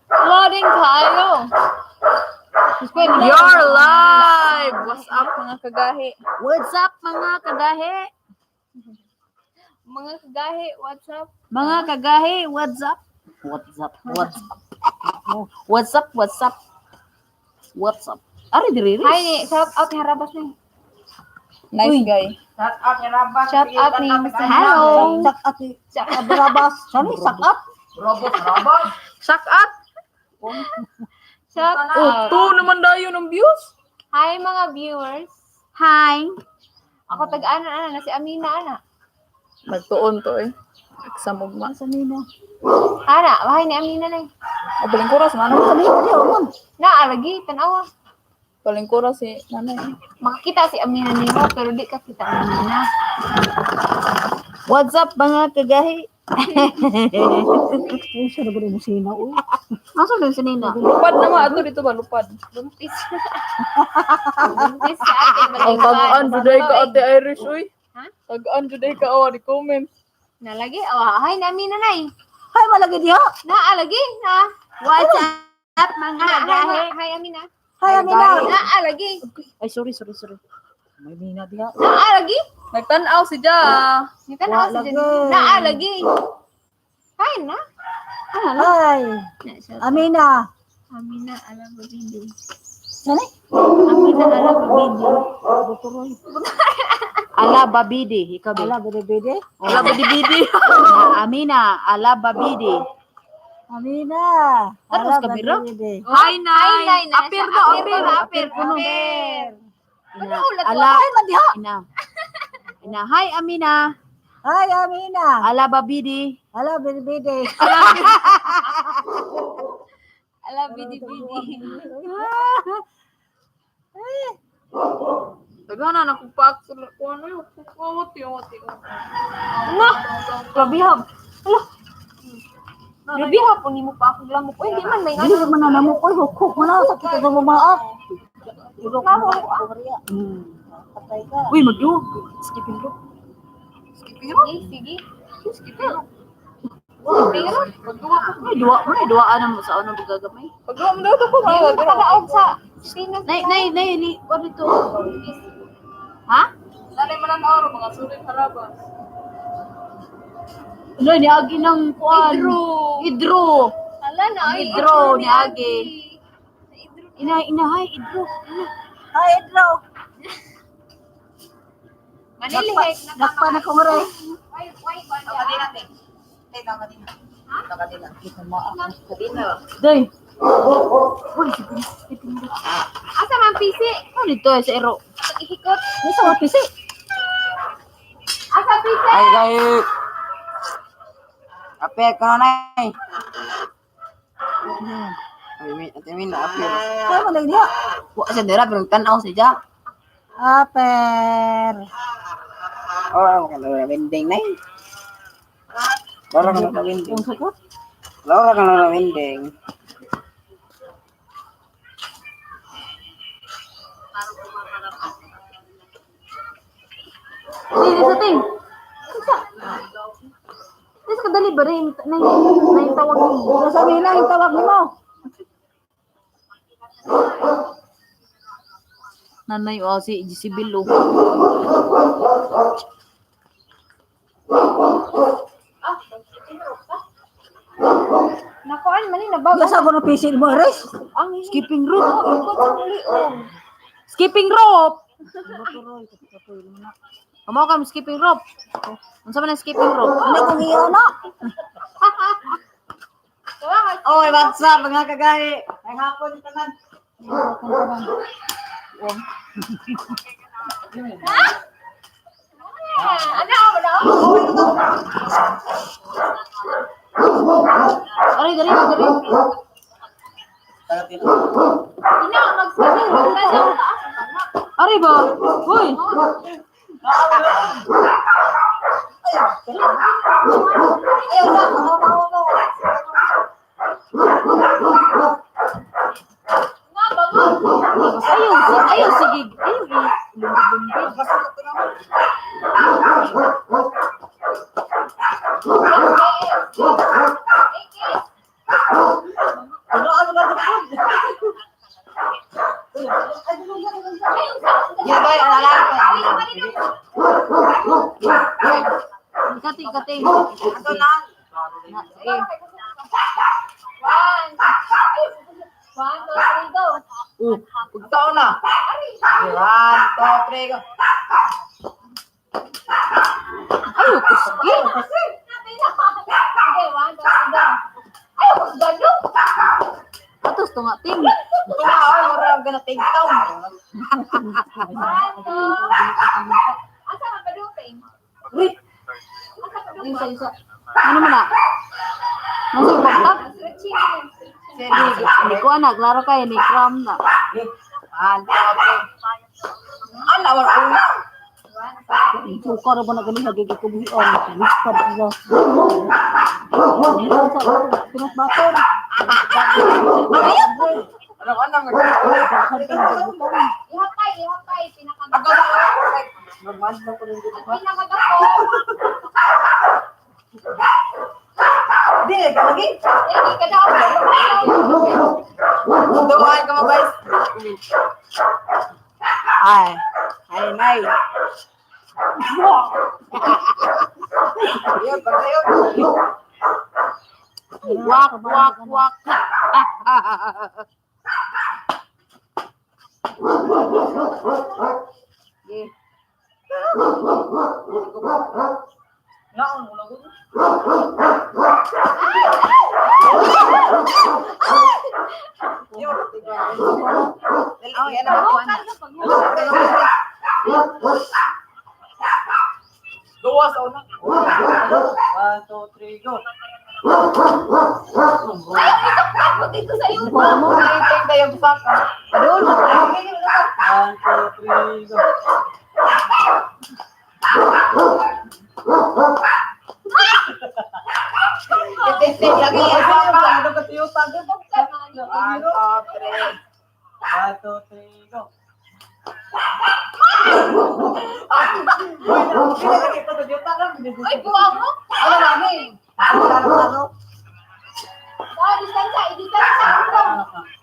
Loading kaayo. You're live! What's up, mga kagahi? What's up, mga kagahi? Mga kagahi, what's up? Mga kagahi, what's up? What's up? What's up? What's up? What's up? What's up? Ari diri rin. Hi, ni, shout out ni Harabas ni. Nice Uy. guy. Shout out ni Mr. Hello. Sak at Barabas. Sorry, sak up. Shock up! Shout Oh, out. two naman dayo ng views. Hi, mga viewers. Hi. Ako tag-ana ana na si Amina ana. Nagtuon to eh. Samugma. Ana, bahay ni Amina na. O, palingkuras, nanay. Dali, dali, oh, ma'am. Na alagi tan-awa. Palingkuras si nanay. Makakita si Amina nimo pero di ka kita Amina. What's up, mga kagahi? Uy, siya na ba rin mo sina, uy? Asa din si Nina? Lupad na ma. Ato dito ba? Lupad. Buntis. Buntis si ate. Ang tagaan, juday ka, Ate Irish, uy. Ha? Tagaan, juday ka, oh, di comment. Nalagi, oh, hi na Amina nay. Hay, malagi diha. Na alagi na. What's up, mga Na, hi, kagahi? hi Amina. Hay, Amina. Na alagi. Ay, sorry, sorry, sorry. May mina diha. Na alagi. Nagtanaw si Ja. Ni tan-aw si Wa Jen. lagi. Na alagi. Hi na. Hay, Na, shout Amina. Amina ala video. Sani? Amina ala video. Buturoy. Ala babidi, ikaw ba? Ala, bede-bede. Wala ba di-bidi? Na Amina, ala babidi. Amina. Tapos Ala, kabira? bede-bede. Hi, Nay. Hi, Nay. Na, Apir siya. ba? Apir Apir. ba? Apir. Apir. Ina, Ano ulat ala, Hay, madiha. ina. Ina, hi Amina, Hay, Amina. ala babidi. Ala, bede-bede. Ala bidi bidi. Tagana na kung paak sa kung ano yung kuwati, wati. Na. Grabe hab. Ala. Grabe hab ni mo pa ako lamok. Uy, di man may Dili ano. man na namo koy hukok man na sakit sa mga maak. Urok mo ako Maria. Patay ka. Uy, magduwag. Skipping rope. Sige, sige. Pero May duwa, may duwaan na mo sa ano bugagamay. Pagduwa mo daw ito po, di mga mo makadaog sa Pinas. Nay, nay, nay, ni, what ito? Ha? Nanay man ang araw, mga sulit harabas. Ano, niagi ng kuan. Idro. Idro. Ala na ay Idro, ni Agi. Idro. Ina, ina, hay, idro. Ina. Hay, Idro. Manilihek na Dakpa na ko ngre. Why why ba? Day. Uy, skipping rope. Asa man PC? Ano dito eh, sa ero? Ihikot. Ni sa mga pisi. Asa PC? Ay, guys. Ape, kono nay. Ay, mi, ate mi na ape. Hay, malagi diha. Wa sa dira pero tan-aw si Jack. Aper. Oh, mo kana winding nay. Lora kana winding. Unsa ko? Lora kana winding. Dili sa ting. Sa. Di sa kadali ba rin? Nay, nay tawag ni. Sa Amina yung tawag nimo. Nanay, oh, si Jisibel, oh. Nakuan man ni nabago. Gasa ko na pisi mo, Aris. Ang Skipping rope. ikot sa muli oh. Skipping rope. Kamo kam skipping rope. Unsa man ang skipping rope? Ano kung iya na? Oy, what's up, mga kagahi? Ay hapon tanan. Ano ano? Aray, dali, dali. Ina mag-skipping rope ka sa taas. Aray ba? Hoy. Nga bango. Ayaw, ayaw sige. Ayaw i lumbid-lumbid. Ito na. 1, 2, 3, go. Ay, kusgi. Okay, 1, 2, 3, go. Ay, kusgan no. Atos to nga ting. Ito nga, oh, mura ang gana taon. 1, 2. Asa man pa duping? Asa pa duping? Isa isa. Ano man na? Nasa baktak? Stretching. Hindi ko anak, klaro kayo ni Cram na. 1, 2, 3. Ala, wala una. Suka ra ba na ganun lagi kubuhian. Whisper sila. Pinat baton. Ano, ano, Ihapay, ihapay. Pinakagako. Ako sa Magmahal ko rin dito. Pinakagako. Di, ka lagi. Eh, di ka daw. Dumaan ka mabais. Ay. Ay, nay. Ayun, paglayo. Wak, wak, wak. Okay. Naon mo lang. Duwa sa una. 1, 2, 3, go. Ay, ito pa dito sa iyo. Mo tingting tayo saka. Adol. 1, 2, 3, go. Tingting lagi ang saka. 1, 2, 3. 1, 2, 3, go. Ay, buwang mo. Ano lagi? Ano ano? Ah, distansya, i-distansya.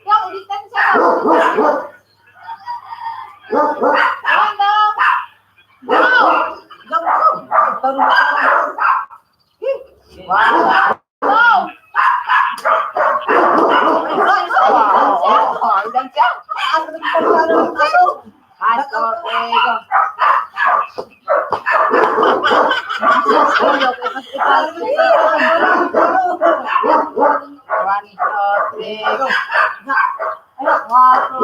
Yung, i-distansya. One, two. Go! Wow. Go!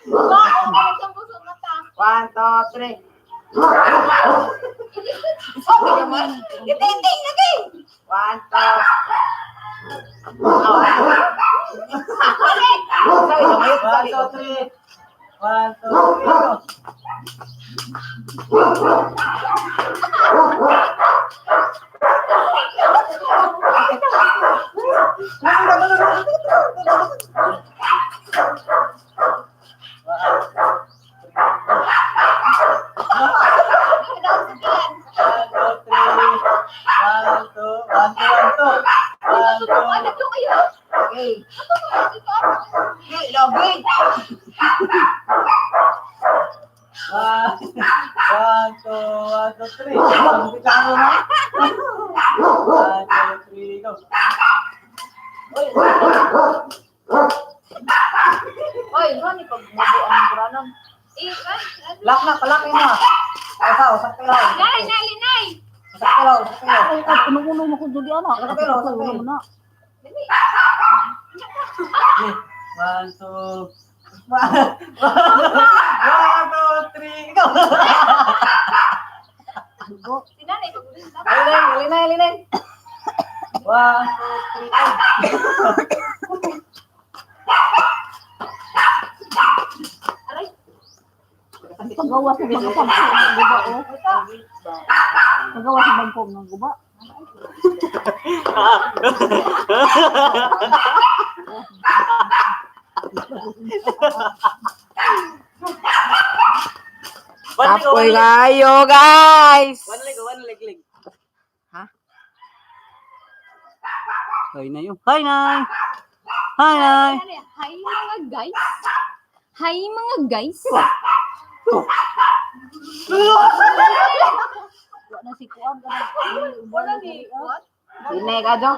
Go! Ang puso mata. 1, 2, 3. 1, 2. 1, 2, 3. 1, 2, 3, go. 1, 2, 3. 1, 2, 1, 2, 1, 2. 1, 2. Ano to kayo? Okay. Okay, lagi. 1, 1, 2, 1, 2, 3. 1, 2, 3, go. Oy, ano ni pag mubo ang buranon? Eh, ano? Lock na, palaki na. Ay, sa, usak ka lang. Nay, nay, nay. Usak ka lang, usak ka lang. Ay, ay, uno-uno mo kung dili ana. Uno mo na. 1, 2, 1, 2, 3, go. Go. Si nanay, pag-ulit. Alinay, alinay, alinay. 1, 2, 3, go. Aray. Pagawa sa mga pangko ng guba oh. Pagawa sa bangkong ng guba. Kapoy kayo, guys! One leg, one leg, leg. Ha? Hi, Nay. Oh. Hi, Nay. Hi, Nay. Hi, mga guys. Hi, mga guys. Wa na si kuan kana. Wala ni what? Hinay ka, Jo?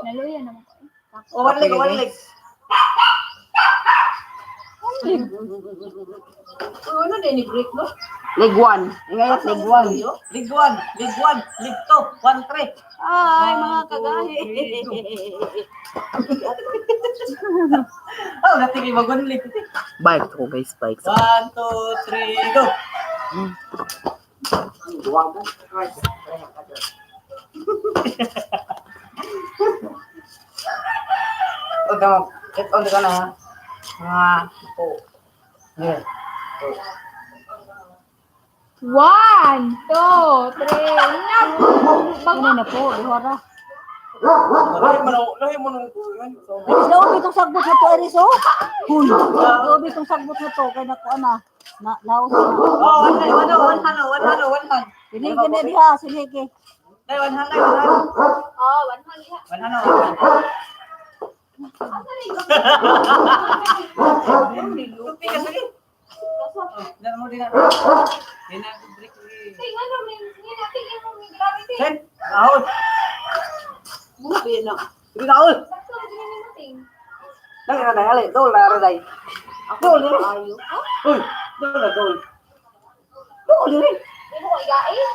Naluya naman ko. Oh, one leg, one leg. Uy, ano din ni break no? Leg 1. Ingayat leg 1. Leg 1, leg 1, leg 2, 1, 3. Ay, mga kagahi. Oh, natin yung one leg. Bike ko guys, bike. 1, 2, 3, go. O, damo. Get on ka na. Mga, po. Yeah. 1, 2, 3. Ano na po, duha ra. Lahi mo nung, lahi mo nung. Iris, laobi itong sagbot na to, Iris, oh. Huy, laobi itong sagbot na to. Kaya nakuha na. Na, laos na. Oh, one hand, one hand, one hand, one hand, one hand. Siligi na diha, siligi. Dai, one hand, dai, one hand. Oh, 1 hand diha. One hand, one hand. Tupi ka sige. Oh, na mo din na. Din na break. Tingnan mo, tingnan tingnan mo, grabe ting. Sen, ahol. Bubi na. Sige na, ul. Sakto din ni mo ting. Dali na, dali. Dol na, dali. Dol, dali. Uy, dol na dol. Dol, dali. Di mo ko igain.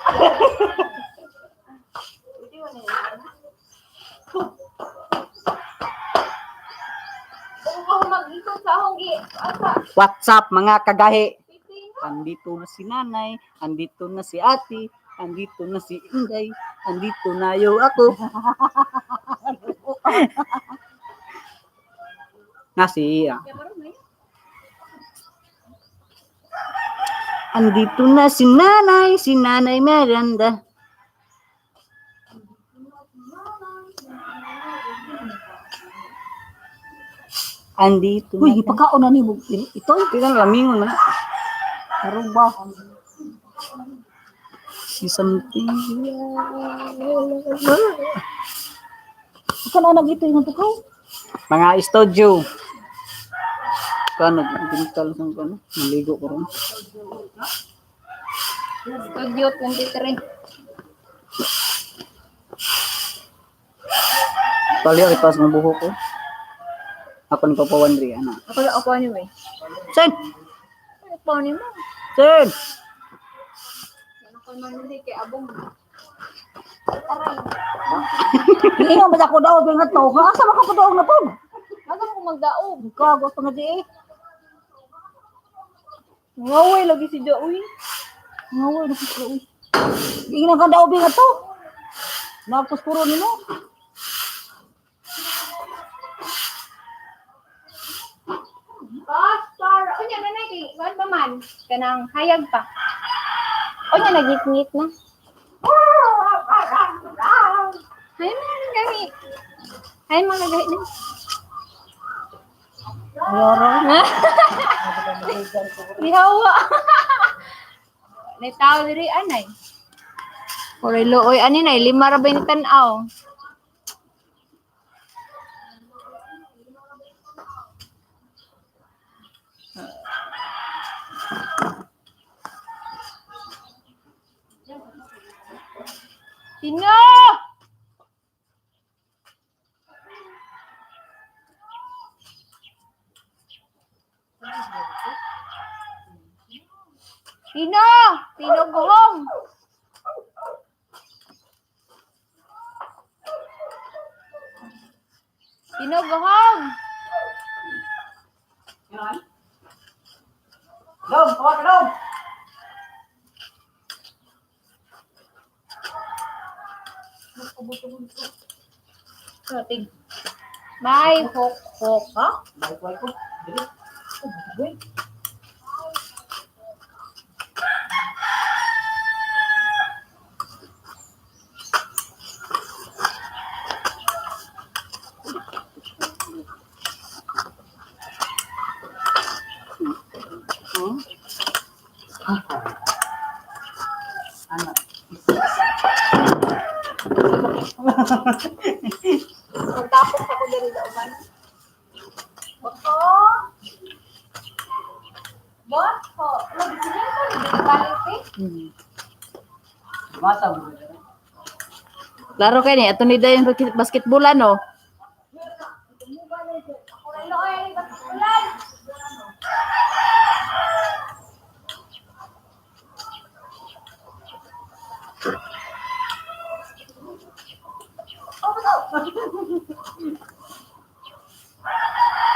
Kung ako mag-ikot sa akong gi, asa, What's up mga kagahi? 15. Andito na si nanay, andito na si ate, andito na si Inday, andito na yo ako. Na si Iya. Andito na si Nanay Miranda. Andito Uy, na. ipakaon na ni mo. Ito, Tingnan lamingon man na. karuba. Si something. Ikaw na nag-ito yung tukaw. Mga studio. Kano, bintal sa kano, naligo ko ron. Studio 23. Tali ako ipas ng buhok ko. Ako ni Papa Wandri, ana. Ako lang ako anyway. Sen! Ako ni mo. Sen! Ano ko man hindi kay abong. Ingon ba ako daog nga to? Nga asa man ka padaog na po? Asa mo ko magdaog? Kagos pa nga di eh. Ngaway lagi si Joey. Ngaway na ko. Ingon ka daog nga to. Nagpuspuro nimo. Pastor, unya na na kay kuan pa man kanang hayag pa. Unya nagitngit na. Hay mga nagahi. Hay mga nagahi na. Yoro. Lihawa. May tao diri anay. Oray looy ani nay lima ra ba ni tan-aw. Tino! Tino! Tino, go home! Tino, go home! Dom, tawag ka dom. Katig. Bye, hok, hok. Ha? Balik balik ko. Dili. Magtapos ako dali dauman. Boto! Boto! Lagi sila ko, balik eh. Masa mo. Klaro kay ni ato ni dayon basketball ano.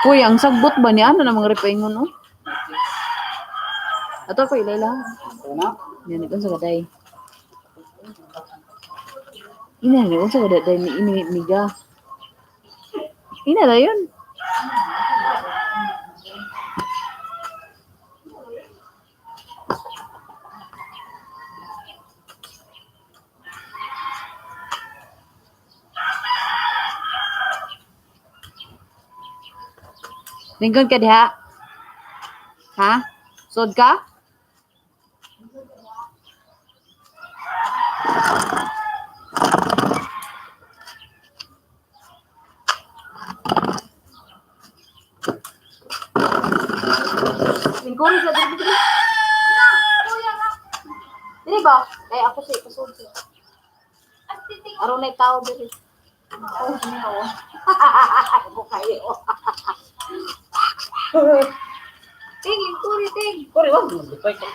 Uy, ang sagbot ba niya? Ano na mga ripaingon, no? Ato ko ilayla. Ito na. Yan nag sa kaday. Ina nag sa kaday ni ini miga. Ina na yun. Lingkod ka diha. Ha? Sod ka? Lingkuri sa diri diri. Diri ba? Ay ako sa ipasod siya. Aron na tao diri. Oh, niya oh. Ako kayo. Ting, lingkuri ting. Kuri ba? Lipay ko.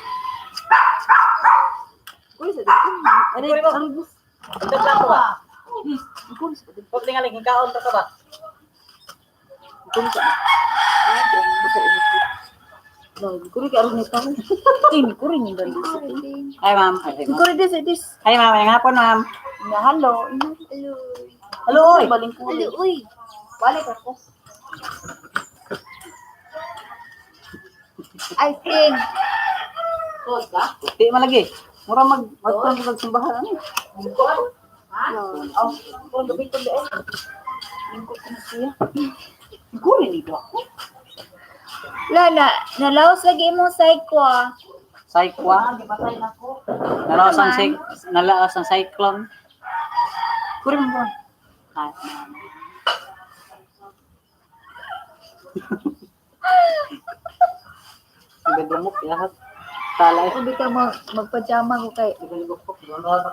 Kuri sa diri. Aray, Lingkuri ba? aray, bus. Ang plato ba? Lingkuri sa diri. Huwag tingaling, kaon ka ba? Lingkuri sa diri. No, lingkuri ka aron na tao. Ting, lingkuri ni dali. Hi, ma'am. Hi, ma'am. Lingkuri this this. Hi, ma'am. Ngayong hapon, ma'am. Nga hello. Hello. Hello, oy. Balingkuri. Hello, uy. Balik ako. I think Sod ka? Di malagi. Mura mag magkuhan sa simbahan ano. Oh, kung gabi ko doon. Lingkod ko na siya. Lingkuri nito ako. Lala, nalaos lagi imong psycho ah. Saykwa. Nalaos ang nalaos ang cyclone. Kuri mo ba? Ah, ma'am. Nagdumok lahat. Talay. Sabi ka mag magpajama ko kay. Ay,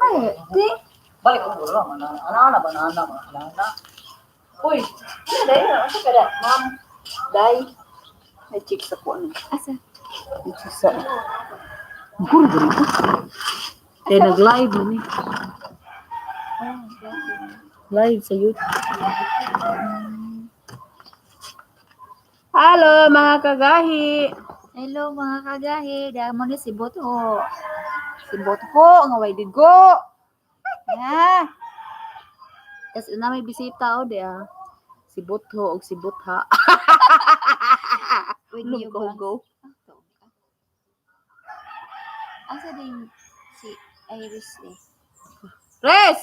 Ay, di. Balik ko wala man. Ana ana ba ana ana ana. Uy, ano dahil? Ano ka da? Ma'am, day. May chick sa ko ano. Asa? May chick sa... Lingkuri ba nito? Kaya nag-live yun eh. Live sa YouTube. Hello mga kagahi! Hello mga kagahi, dahil mo ni si Botho. Si Botho, nga way digo. Ya. Tas na may bisita o di ah. Si Butho og si Butha. With you Go ba? go. Asa din si Iris eh. Res!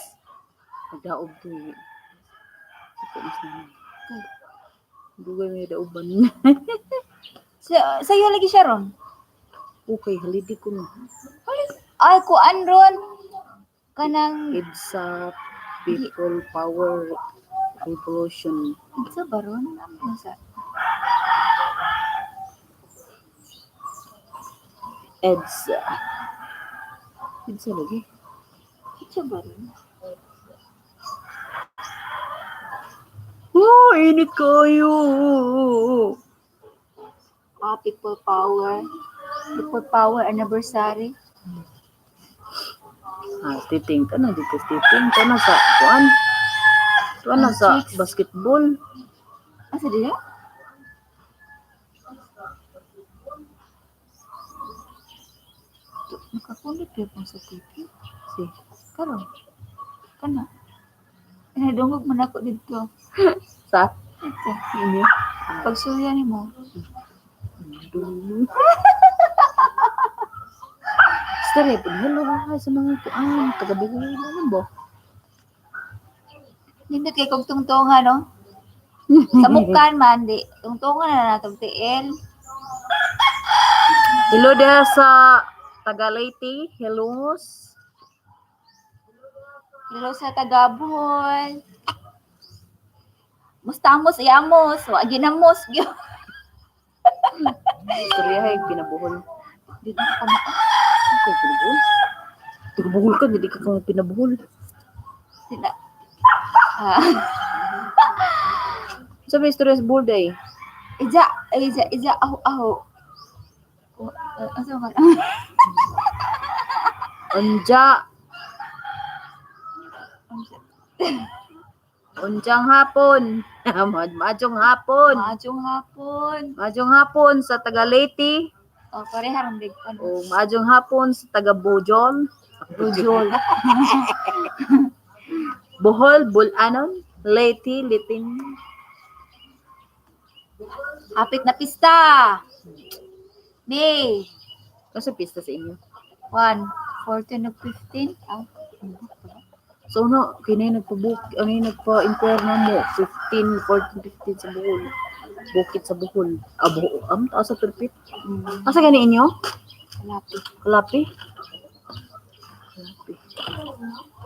Nagdaob to eh. Ito mas na. Dugay may daoban. Sa sa'yo lagi siya ron. Okay, halidi ko na. Ay, kuan ron. Kanang EDSA People Power Revolution. Sa ba ron? Ano sa? EDSA. EDSA lagi. Sa ba ron? Oh, init kayo. Ah, people power. People power anniversary. Ah, titing ka na dito, titing ka na sa kuan. Kuan na sa basketball. Asa din? Nakakulit pa sa TV. Si. Karon. Kana. Inadungog man ako dito. Sa Ito. inyo. Pagsuya nimo. Story po hello hi sa mga kuan taga Bicol ano ba? Nindot kay kog tungtungan no. Sa mukan man di tungtungan na natong tiil. Hello diha sa taga Leyte. Hello. Hello sa taga Bohol. Mustamos iyamos, wa ginamos gyud. Istorya hay pinabuhol. Di na ka ma. Ikaw pinabuhol. Taga Bohol ka, hindi ka kang pinabuhol. Di na. Ah, Sa may istorya sa Bohol day. ija ija ija aho aho. Oh, Asa man? Anja. Unjang hapon. Maayong hapon. Maayong hapon. Maayong hapon sa taga Leyte. Oh, pareha ram big ano. O maayong hapon sa taga Bojol. Bujol. Bohol, Bulanon, Leyte, Litin. Hapit na pista. May Kasi pista sa inyo. 1, 14 ug 15. Ah, So no, kinay nagpa-book, ano yung nagpa-inquire na mo, 15, 14, 15 sa Bohol. Bukid sa Bohol. Ah, Bohol. Am, taas sa Turpit. Asa gani inyo? Kalapi. Kalapi? Kalapi.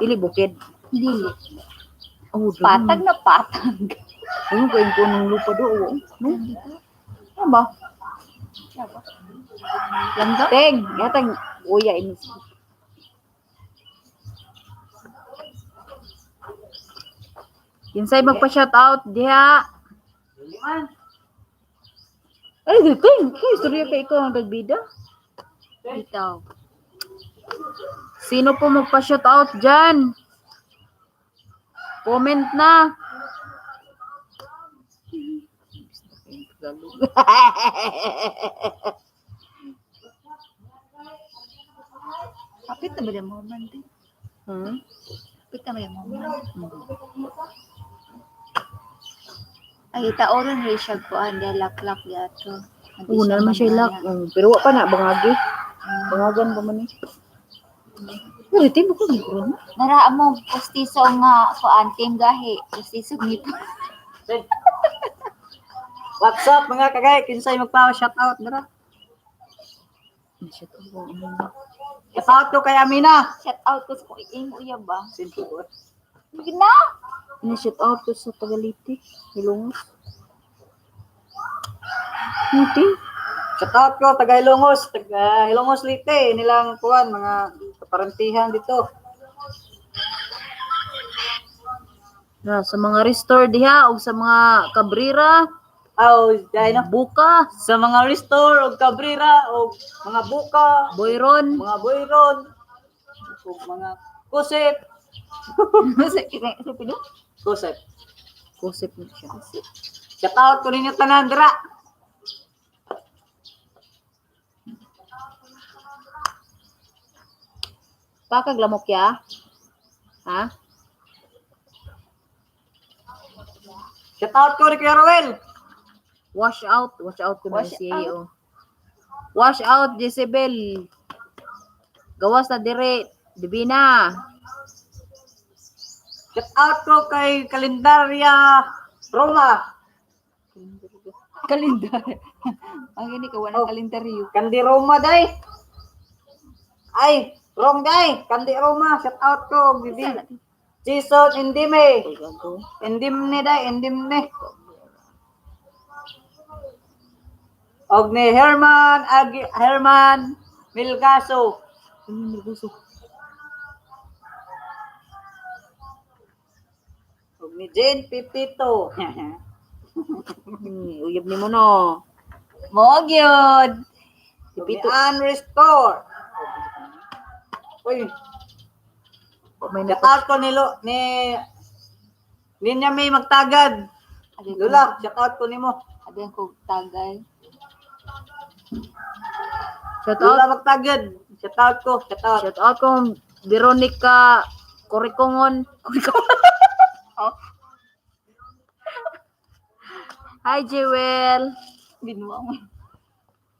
Dili bukid. Dili. Oh, doon. Patag na patag. Ayun, kain ko ng lupa do. Oh. No? Ano ba? Langga? Teng, yatang uya inis. Kinsay magpa-shout out diha. Liman. Ay, teng, kay istorya kay ikaw ang nagbida. Bitaw. Sino po magpa-shout out dyan? Comment na. Hapit na ba yung moment eh? Hmm? Hapit na ba yung moment? Ay, taoron rin siya kuan diya laklak diya to. Oo, na naman siya ilak. Pero wa pa na, bangagi. Bangagan pa man eh. Pero ito, bukod ni Corona. Nara mo pustiso nga kuan team gahi, pustiso ngipon. What's up mga kagay? Kinsay magpa-shout out dira. Shout out ko, ano. Shout out ko kay Amina. Shout out ko sa imo iya ba? Sinto ko. Sige na. Ina-shout out ko sa Tagaliti. Hilongos. Hindi. Shout out ko taga Hilongos, taga Hilongos Leyte, nilang kuan mga kaparantihan dito. Na, sa mga restore diha og sa mga Cabrera, Aw, dai no. Buka, Sa mga restore og Cabrera og mga buka, Boyron, mga boyron, og mga kusip, Sa sa pino? kusip. Kusip na siya. Shout out ko ninyo tanan dira. Pakag lamok ya? Ha? Shout out ko ni Kuya Ruel. Wash out. Wash out ko na Wash si oh. Wash out, Jezebel. Gawas na dire. Divina. Shout out ko kay Kalendarya Roma. Kalendar. Ang gini ka wala Oh. kalendaryo. Kandi Roma day. Ay, wrong day. Kandi Roma, shout out ko Bibi. Jason Indime. Indimne day, Indimne. Og ni Herman Agi Herman Milgaso. Og ni Jane Pipito. Uyab ni mo no. Mo gyud. Og ni Ann Restore. Uy, May shout out ko ni Lo, ni Ninya may magtagad. Lula, shout out ko nimo. Abi ko tagal. Shout out. Lula magtagad. Shout out ko, shout out. Shout out kong Veronica Coricongon. Oh. Hi, Jewel. Binuwa mo.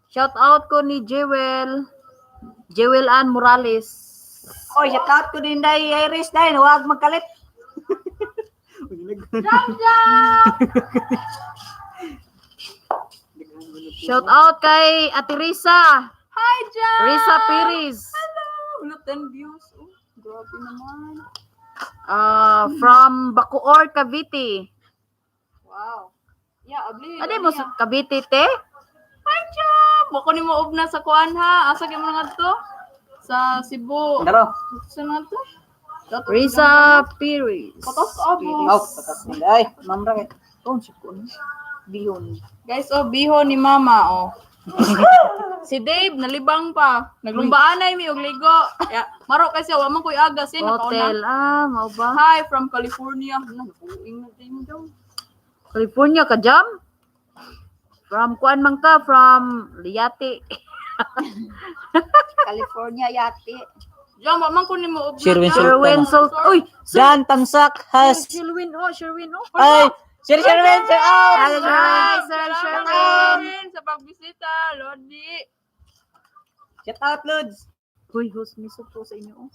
Shout out ko ni Jewel. Jewel Ann Morales. Oy, shout out ko din day Iris day, huwag magkalit. Shout out kay Ate Risa. Hi, Jam! Risa Perez. Wala 10 views. Oh, grabe naman. From Bacoor, Cavite. Wow. Yeah, abli. Ano mo sa Cavite, te? Hi, Jam! Bako ni mo na sa kuan ha. Asa kay mo nga to? Sa Cebu. Daro. Sa nga to? Dato- Risa Perez. Patas abo. Oh, patas ni day. Ma'am ra kay. Oh, siya ko, ano? Bihon. Guys, oh, biho ni Mama, oh. Si Dave nalibang pa. Naglumbaan na mi og ligo. Ya, maro kasi wa man koy aga sin Hotel. nakauna. Ah, mao ba? Hi from California. Na nabuing na din daw. California ka, Jam? From kuan man ka? From Liati. California yati. Jam, wa man ko nimo og Sherwin Sultan. Sherwin Salt. Uy! Sir, Dan Tamsak has Sherwin, oh, Sherwin, oh. Ay, Sir Sherwin, sir out. Hi, Sir Salamat, Sherwin. Sherwin, sa pagbisita, Lodi. Shout out, Lods. Uy, host miso po sa inyo. Oh.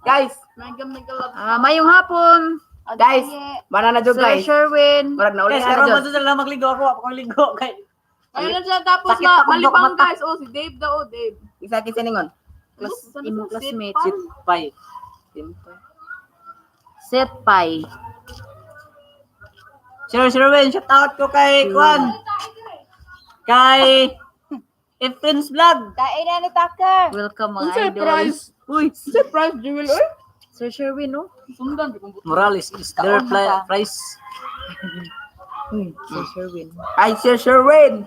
Guys, Mega mega love. Ah, mayong hapon. guys, mana na jud Sir guys. Sherwin. Murag na uli Guys, na karon jud. man sila magligo ako, ako ligo kay. Ayun na siya tapos Sakit ma akong malibang mata. guys. Oh, si Dave daw, oh, Dave. Isa kinsa ningon? Class, imong classmate. Sit pie. Set pie. Sir Sherwin, shout out ko kay Kwan. Kay Efren's Vlog. Tae na ni Tucker. Welcome mga Unsay idol. price? Uy, Unsay price Jewel oy? Sir Sherwin, oh. Sundan di kong Morales is there price. Uy, Sir Sherwin. Ay, Sir Sherwin.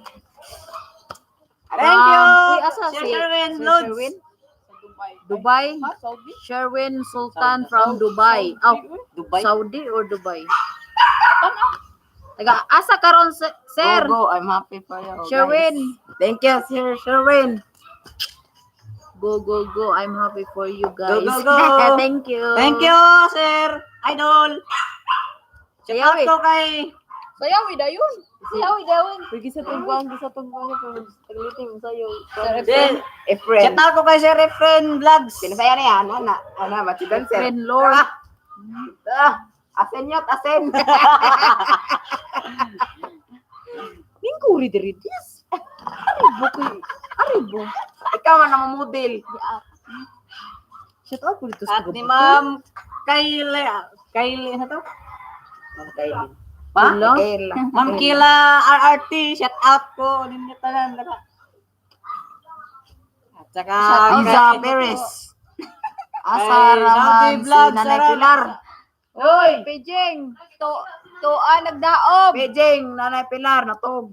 Thank you. Uy, asa Sir si Sherwin, Sir Lods. Sherwin? Sa Dubai. Dubai. Ha, Saudi? Sherwin Sultan from Dubai. Oh, Dubai. Saudi or Dubai? Taga, asa karon sir? Go, go. I'm happy for you. Guys. Sherwin. Thank you, Sir Sherwin. Go, go, go. I'm happy for you guys. Go, go, go. Thank you. Thank you, sir. Idol. Shout out Sayaw, eh. ko kay Sayaw dayon. Siyaw dawon. Uy, gisa tungguan, gisa tungguan pero taglitin mo sayo. Sir, Efren. Shout out ko kay Sir Efren Vlogs. Pinasaya niya, ana na. Ana, machidan sir. Friend Lord. Ah, asen yot, asen. Lingkuri diri dis. Aribo koy. Aribo. Ikaw man ang model. Shout out ko dito sa At ni Ma'am Kylie, Kylie, ano to? Ma'am Kylie. Pa? Hello? Kayla. Ma'am Kila RRT, shout out ko ninyo tanan. At saka Isa kay- Perez. Kay Asa Saudi raman si Vlog, Nanay Sarah. Pilar. Oy, Pejeng. To toa nagdaob. Beijing, Nanay Pilar, natog.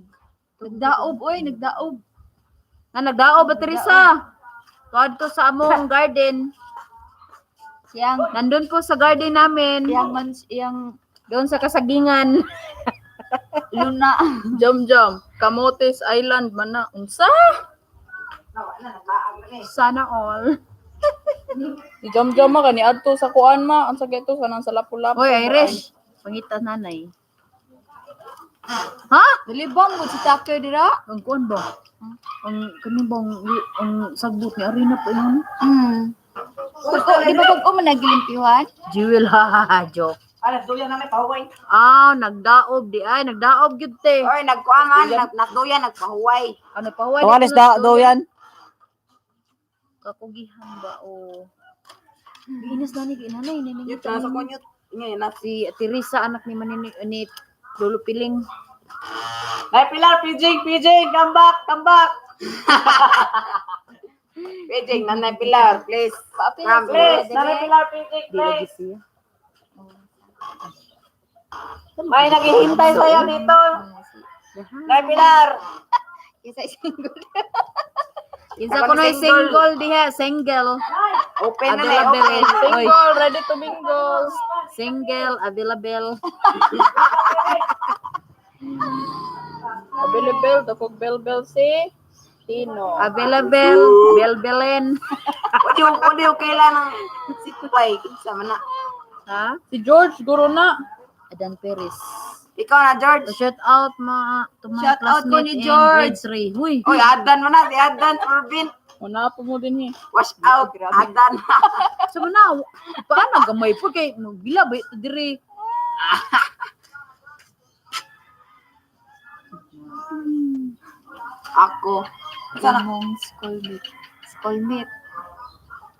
Nagdaob oy, nagdaob. Nga nagdao ba Teresa? Tuad to sa among garden. Siyang Nandun po sa garden namin. iyang man iyang Doon sa kasagingan. luna. Jam jam. Camotes Island man na. Unsa? Sana all. Si Jam Jam ma kani adto sa kuan ma, unsa kay to kanang sa Lapu-Lapu. Oy, Irish. Pangita nanay. Ha? Nalibang mo si Tucker dira. Ang kuan ba? Ang kani bang ang sagbot ni Arina pa yun? Pagko, di ba pag man nagilimpihan? Jewel, ha ha ha, joke. Alas, duyan namin, pahuway. Ah, nagdaob di ay, nagdaob gyud te. Oy, nagkuangan, nagduyan, nagpahuway. Ano pa huwag? Tawalis da, duyan. Kakugihan ba o? Inas na ni nanay ni Yut, nasa kunyot. Ngayon, na si Teresa anak ni Manini ni Lolo Piling. Nay Pilar, PJ, PJ, come back, come back. Beijing, Nanay Pilar, please. Paapil Ma'am, Please, Nanay Pilar, PJ, Di lagi please. siya. May naghihintay sa'yo dito. Nay Pilar. Isa single. Kinsa ko noy single diha, single. Open na na, Available. open. Oy, Single, ready to mingle. single, available. Available, dakog bell bell si Tino. Available, belbelen. Udi, okay lang ng sitway. Kinsa man na. Ha? Si George guro na. Adan Perez. Ikaw na, George. So, shout out mga to my Shout out ko classmate ni in George. grade 3. Huy, Oy, Adan mo na, si Adan, Urban. Una po mo din eh. Wash out, Adan. sa so, na, paano gamay po kay gila ba ito diri? Ako. Imong schoolmate. Schoolmate.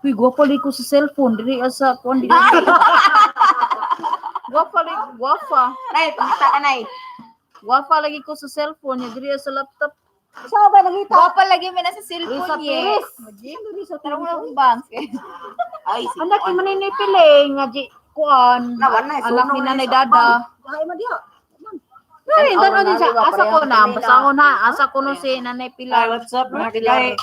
Huy, gwapa lagi ko sa cellphone diri asa kuan diri. Gwapa lagi, gwapa. Nay, pangita ka, Nay. Gwapa lagi ko sa cellphone ya diri sa laptop. Saan ba nakita? Gwapa lagi man nasa cellphone Risa ye. Perez. Tarong mo akong bangs. Ay, si Anak ni Manini Piling nga di kuan. Na, wala, Anak ni sunog na Nanay sa Dada. Ay, man diha. Dali, tanaw din siya. Asa ko na, basahon ha. Asa ko no si Nanay Hi, Pilar. what's up mga kagay?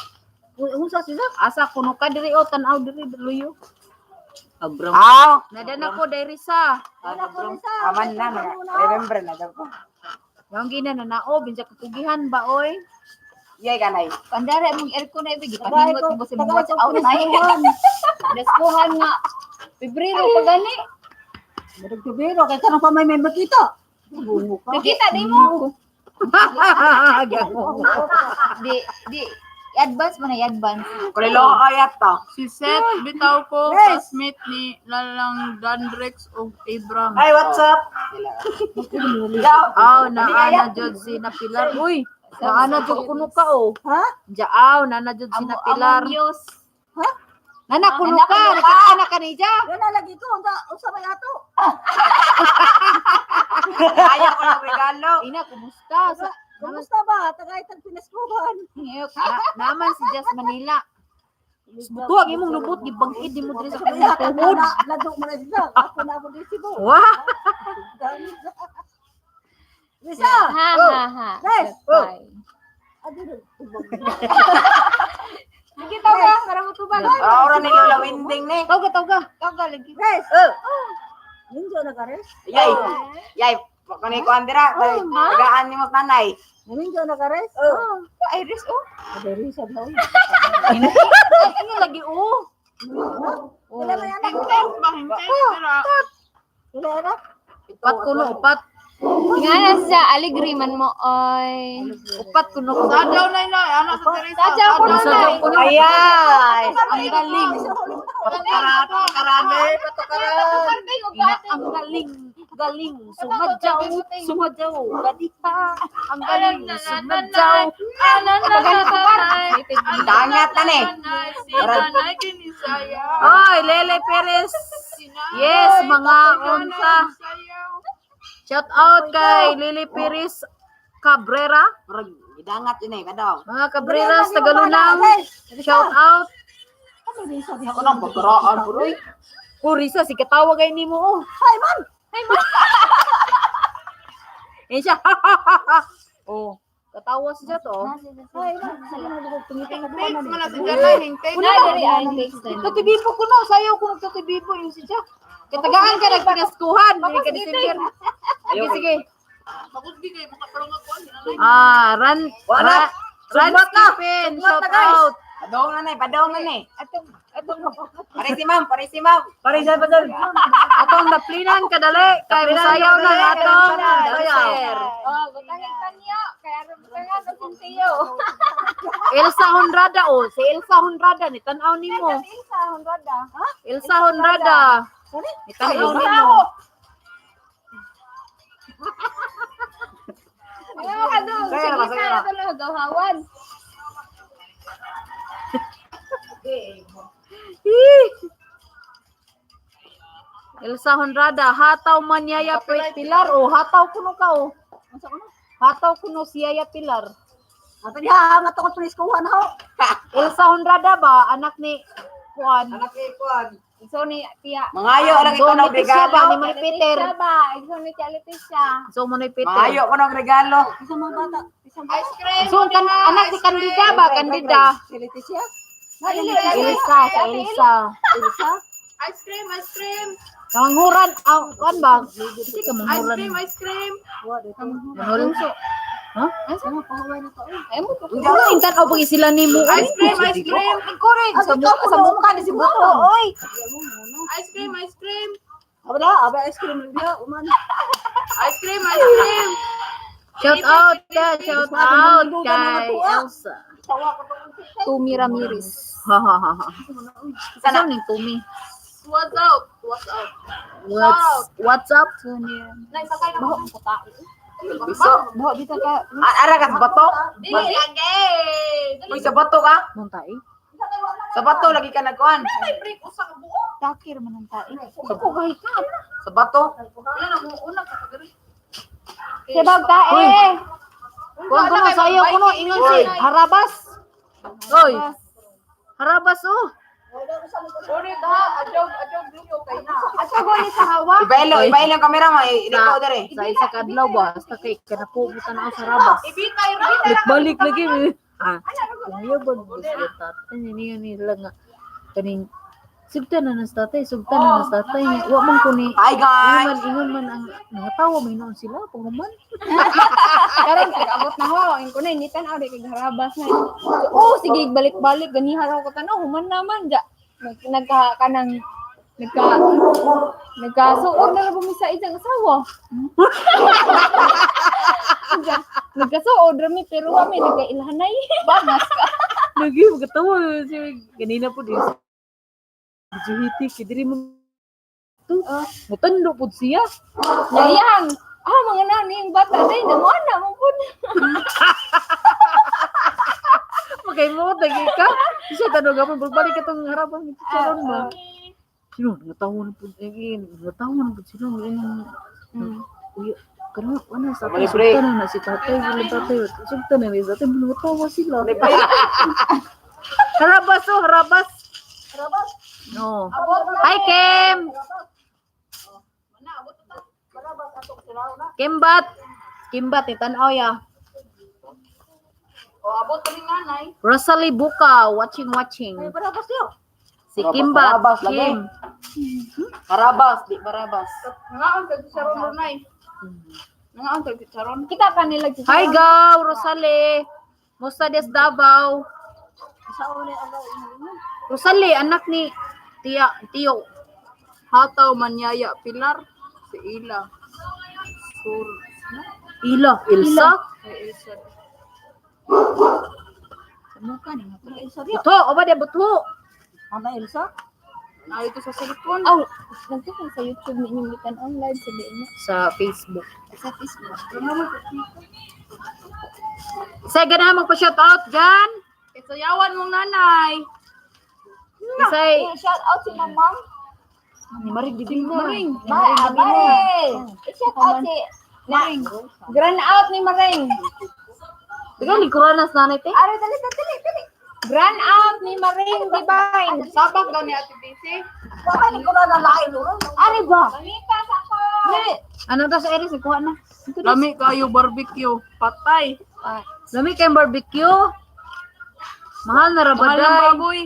Unsa siya? Asa ko no ka diri o tanaw diri luyo. Abram. Aw! Nadan ako diri sa. Aman na, remember na daw ko. Yung gina na nao binsa kakugihan ba oy? Yay kanay. Pandara mong aircon na ibig Tagay ipahingot ko, mo sa tagay watch ko out na. Piniskuhan. Preskuhan nga. Pebrero pa gani. Murag tubero kay karon pa may makita. Bungo ka. Nakita di mo. Di di i-advance mo na i-advance. Kulilo ayat to. Si Seth bitaw ko classmate ni Lalang Dandrex og Abram. Hi, what's up? Aw, naana jud si na Pilar. Uy, naana jud kuno ka oh. Ha? Jaaw, naana jud si na Pilar. Among Diyos. Nana kuno ka, nakita na kanija. Wala lagi ko unsa unsa may ato? Ayaw ko ng regalo. Ina, kumusta? Sa, Kumusta ba? Tagay tag Piniskuhan. naman si Jess Manila. Buto ang imong lubot gibangid nimo diri sa Kaya kanyang tuhod. lado mo na siya. Ako na ako di Cebu. Wah! Risa! Ha ha ha. Guys! Bye. Sige, tawag para mo tubag. Ora ni Lola Winding ni. Tawga, tawga. Tawag lagi. Guys! Ninjo na ka res? Yay. Yay, kuni ko andira. Tagaan ni mo tanay. Ninjo na ka res? Oh, Iris oh. Risa daw. Ay, ano lagi oh. Wala may anak. Hingtes ba? Hingtes dira. Wala anak. Upat kuno, upat. Nga na siya aligri man mo oy. Upat kuno. Sadyaw na ina, anak sa Teresa. Sadyaw ko na, Sadyaw kuno. Ayay. Ang galing. Patukaran, patukaran, patukaran. Ina, ang galing. Galing. Sumadyaw. Sumadyaw. Gadita. Ang galing. Sumadyaw. Dangat na ni. Si Nanay kinisaya. Oy, Lele Perez. Yes, mga unsa. Shout out kay Lily Perez Cabrera. Murag gidangat yun eh, kadaw. Mga Cabreras, Tagalunang. Shout out. Ako nang pagkaraan, bro. Oh, Risa, si katawag ay nimo oh. Hi man! Hi man. Eh siya. Oh, katawa siya to. Hi man! Sige na ko pangita ka Hingtes mo na si Janay, hingtes. Na diri ay text na. Tutibipo ko no, sayaw ko nagtutibipo yung si Jack. Katagaan ka nagpinaskuhan, dili ka December. Sige, sige. Makusgi kay makaparang ako. Nanay. Ah, ran Wala. Ran Sugmat na. Stephen, Sugmat shout na, guys. out. Padong na na, padong na na. Atong atong Pare si ma'am, pare si ma'am. Pare sa pasal. Atong naplinan kadali kay musayaw na atong dancer. Oh, butangin tanyo kay aron butangan og sintiyo. Elsa Honrada oh, si Elsa Honrada ni tan-aw nimo. Elsa Honrada. Ha? Elsa Honrada. Ni tan-aw nimo. Ano ka dong? Sige Sige na, sige sa na. ato lang gawhawan. Elsa Honrada, hataw man yaya Pilar oh, hataw kuno ka oh. Hataw kuno si Yaya Pilar. Ato diha nga to ko Piniskuhan ho. Elsa Honrada ba anak ni Juan? Anak ni Juan. So ni Pia. Mangayo lang So ikaw ni ng Tisha ba regalo. ni Manny Peter? Leticia ba? Igsoon ni Tia Leticia. So mo ni Peter. Mangayo ko ng regalo. Isang mga bata. Isang bata. Ice cream. So kan anak ni Candida ba Candida? Si Leticia? Elsa, sa Elsa. Elsa? Ice cream, ice cream. Manghuran, aw, kuan ba? Hindi ka Ice manghuran. cream, ice cream. Manghuran. Ha? Ay mo ko. Ano intan aw pag sila nimo? Ice cream, ice cream. Sa mukha sa mukha ni si Buto oy. Ice cream, ice cream. Aba, aba ice cream niya uman. Ice cream, ice cream. Shout out ka, shout out kay Elsa. Tumi Ramirez. Ha ha ha ha. Sana ning Tumi. What's up? What's up? What's up? Nay, sakay na ko. Biso. Buha bitaw ka. Ara ka sa bato? Dili lagi. Uy, sa bato ka? Mong tae. Sa bato lagi ka nagkuan. May break usa ka buo. Takir man ang tae. Sa bato. Wala na mo una ka pagari. Sibag tae. Kuan kuno sayo kuno ingon si Harabas. Oy. Harabas oh. Ulit ha, adjog, adjog luyo kay na. Asa gani sa hawa? Ibailo, ibailo ang kamera ma, ilikaw dere. Sa isa ka adlaw ba hasta kay kanapubutan ako sa rabas. Ibitay, ibitay. Balik lagi. Ah, kuya ba gusto tatay niyo nila nga kaning sugtan na nas tatay, sugtan na nas tatay. Wa man ko ni Hi guys. ingon man, ingon man ang nangatawa may noon sila pag man. Karon pag-abot na ho, ingko na ini tan-aw di kay harabas na. Oh, sige balik-balik ganiha raw ko tan-aw human naman ja. Nagka kanang nagka nagkasuod na lang bumi sa isang asawa. Nagkasuod rami pero kami nagkailhanay. Bangas ka. Lagi magkatawa si ganina po din. Juhiti kidiri mo to. Mutando pud siya. Yayang. Ah, mga nani yung bata day na mo pud. Magay mo tagi ka. Siya tanong gapon balik katong harapan ni chicharon ba. Sino nangatawa na pud eh nangatawa na pud sila. Uy, kana wala sa Mali, pre. sugtan na si tatay, wala tatay. Sugtan na ni tatay, nangatawa sila. Harabas oh, harabas. Harabas. No. Hi Kim. Kimbat. Kimbat ni tan-aw ya. O abot ni nanay. Rosalie Buka, watching watching. Barabas yun. Si Kimbat, Harabas, lagi. Kim. Harabas, di barabas. Nangaon kag chicharon runay. Nangaon kag chicharon. Kita ka nila Hi Gaw, Rosalie. Musta des Davao? Rosalie, anak ni Tia, Tio. Hataw manyaya Pilar si Ila. Sur Ila, Ilsa. kay Ilsa. Buto, oba de buto. Ana Elsa? Na ito sa cellphone. Aw, nagtukon sa YouTube ninyo gitan online sa diin mo. Sa Facebook. Sa Facebook. Isay ganahan magpa-shout out dyan. Isayawan mong nanay. Isay, Eh, shout out si Mamang. ni Maring Divina. Maring. Ma, Maring. Shout out si Maring. Grand out ni Maring. Ikaw, likuran na sa nanay, te. Ari dali dali dali. Grand out ni Maring Divine. Sabak daw ni Ate Daisy. Baka ni ko na nalain ulo. Ari ba? Mamita sa ako. Ano to sa Eris? Ikuha na. Lami kayo barbecue. Patay. Lami kayong barbecue. Mahal na Mahal ng rabaday. baboy.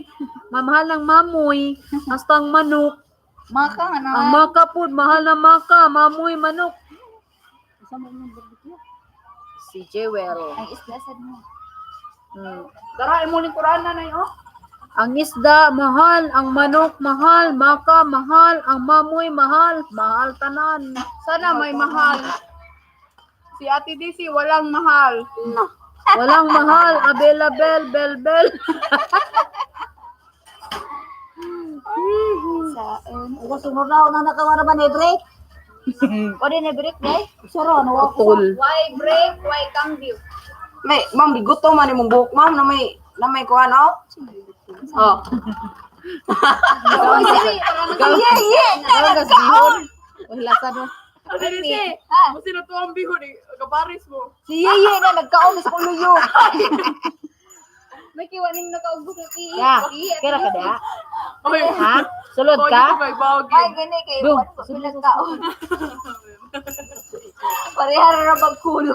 Mamahal ng mamoy. Hasta ang manok. Maka nga na. Ang maka po, mahal na maka. Mamoy, manok. Si Jewel. Ang isla sad mo. Dara imo lingkuran nanay oh. Ang isda, mahal. Ang manok, mahal. Maka, mahal. Ang mamoy, mahal. Mahal tanan. Sana may mahal. Si Ate Daisy walang mahal. Walang mahal. Abel, bel, bel. Ako sunod na una nakawara ba ni break? Pwede na break day. Saro ano ako. Putol. Why break? Why cambio? May, ma'am, biguto man imong buhok, ma'am, na may kuan oh. Oh. Yeah, yeah. Nagkaon. Wala no. Ate Daisy, mo sino to ang bihon eh. Kaparis mo. Si Yeye na nagkaon sa kuluyo. May kiwa ning nakaubos na ti. Ya, kira ka da? Oy. Ha? Sulod Oy, ka? dito kay Bawgi. Ay gani kay Boom. wala pa nagkaon. Parehara ra magkulo.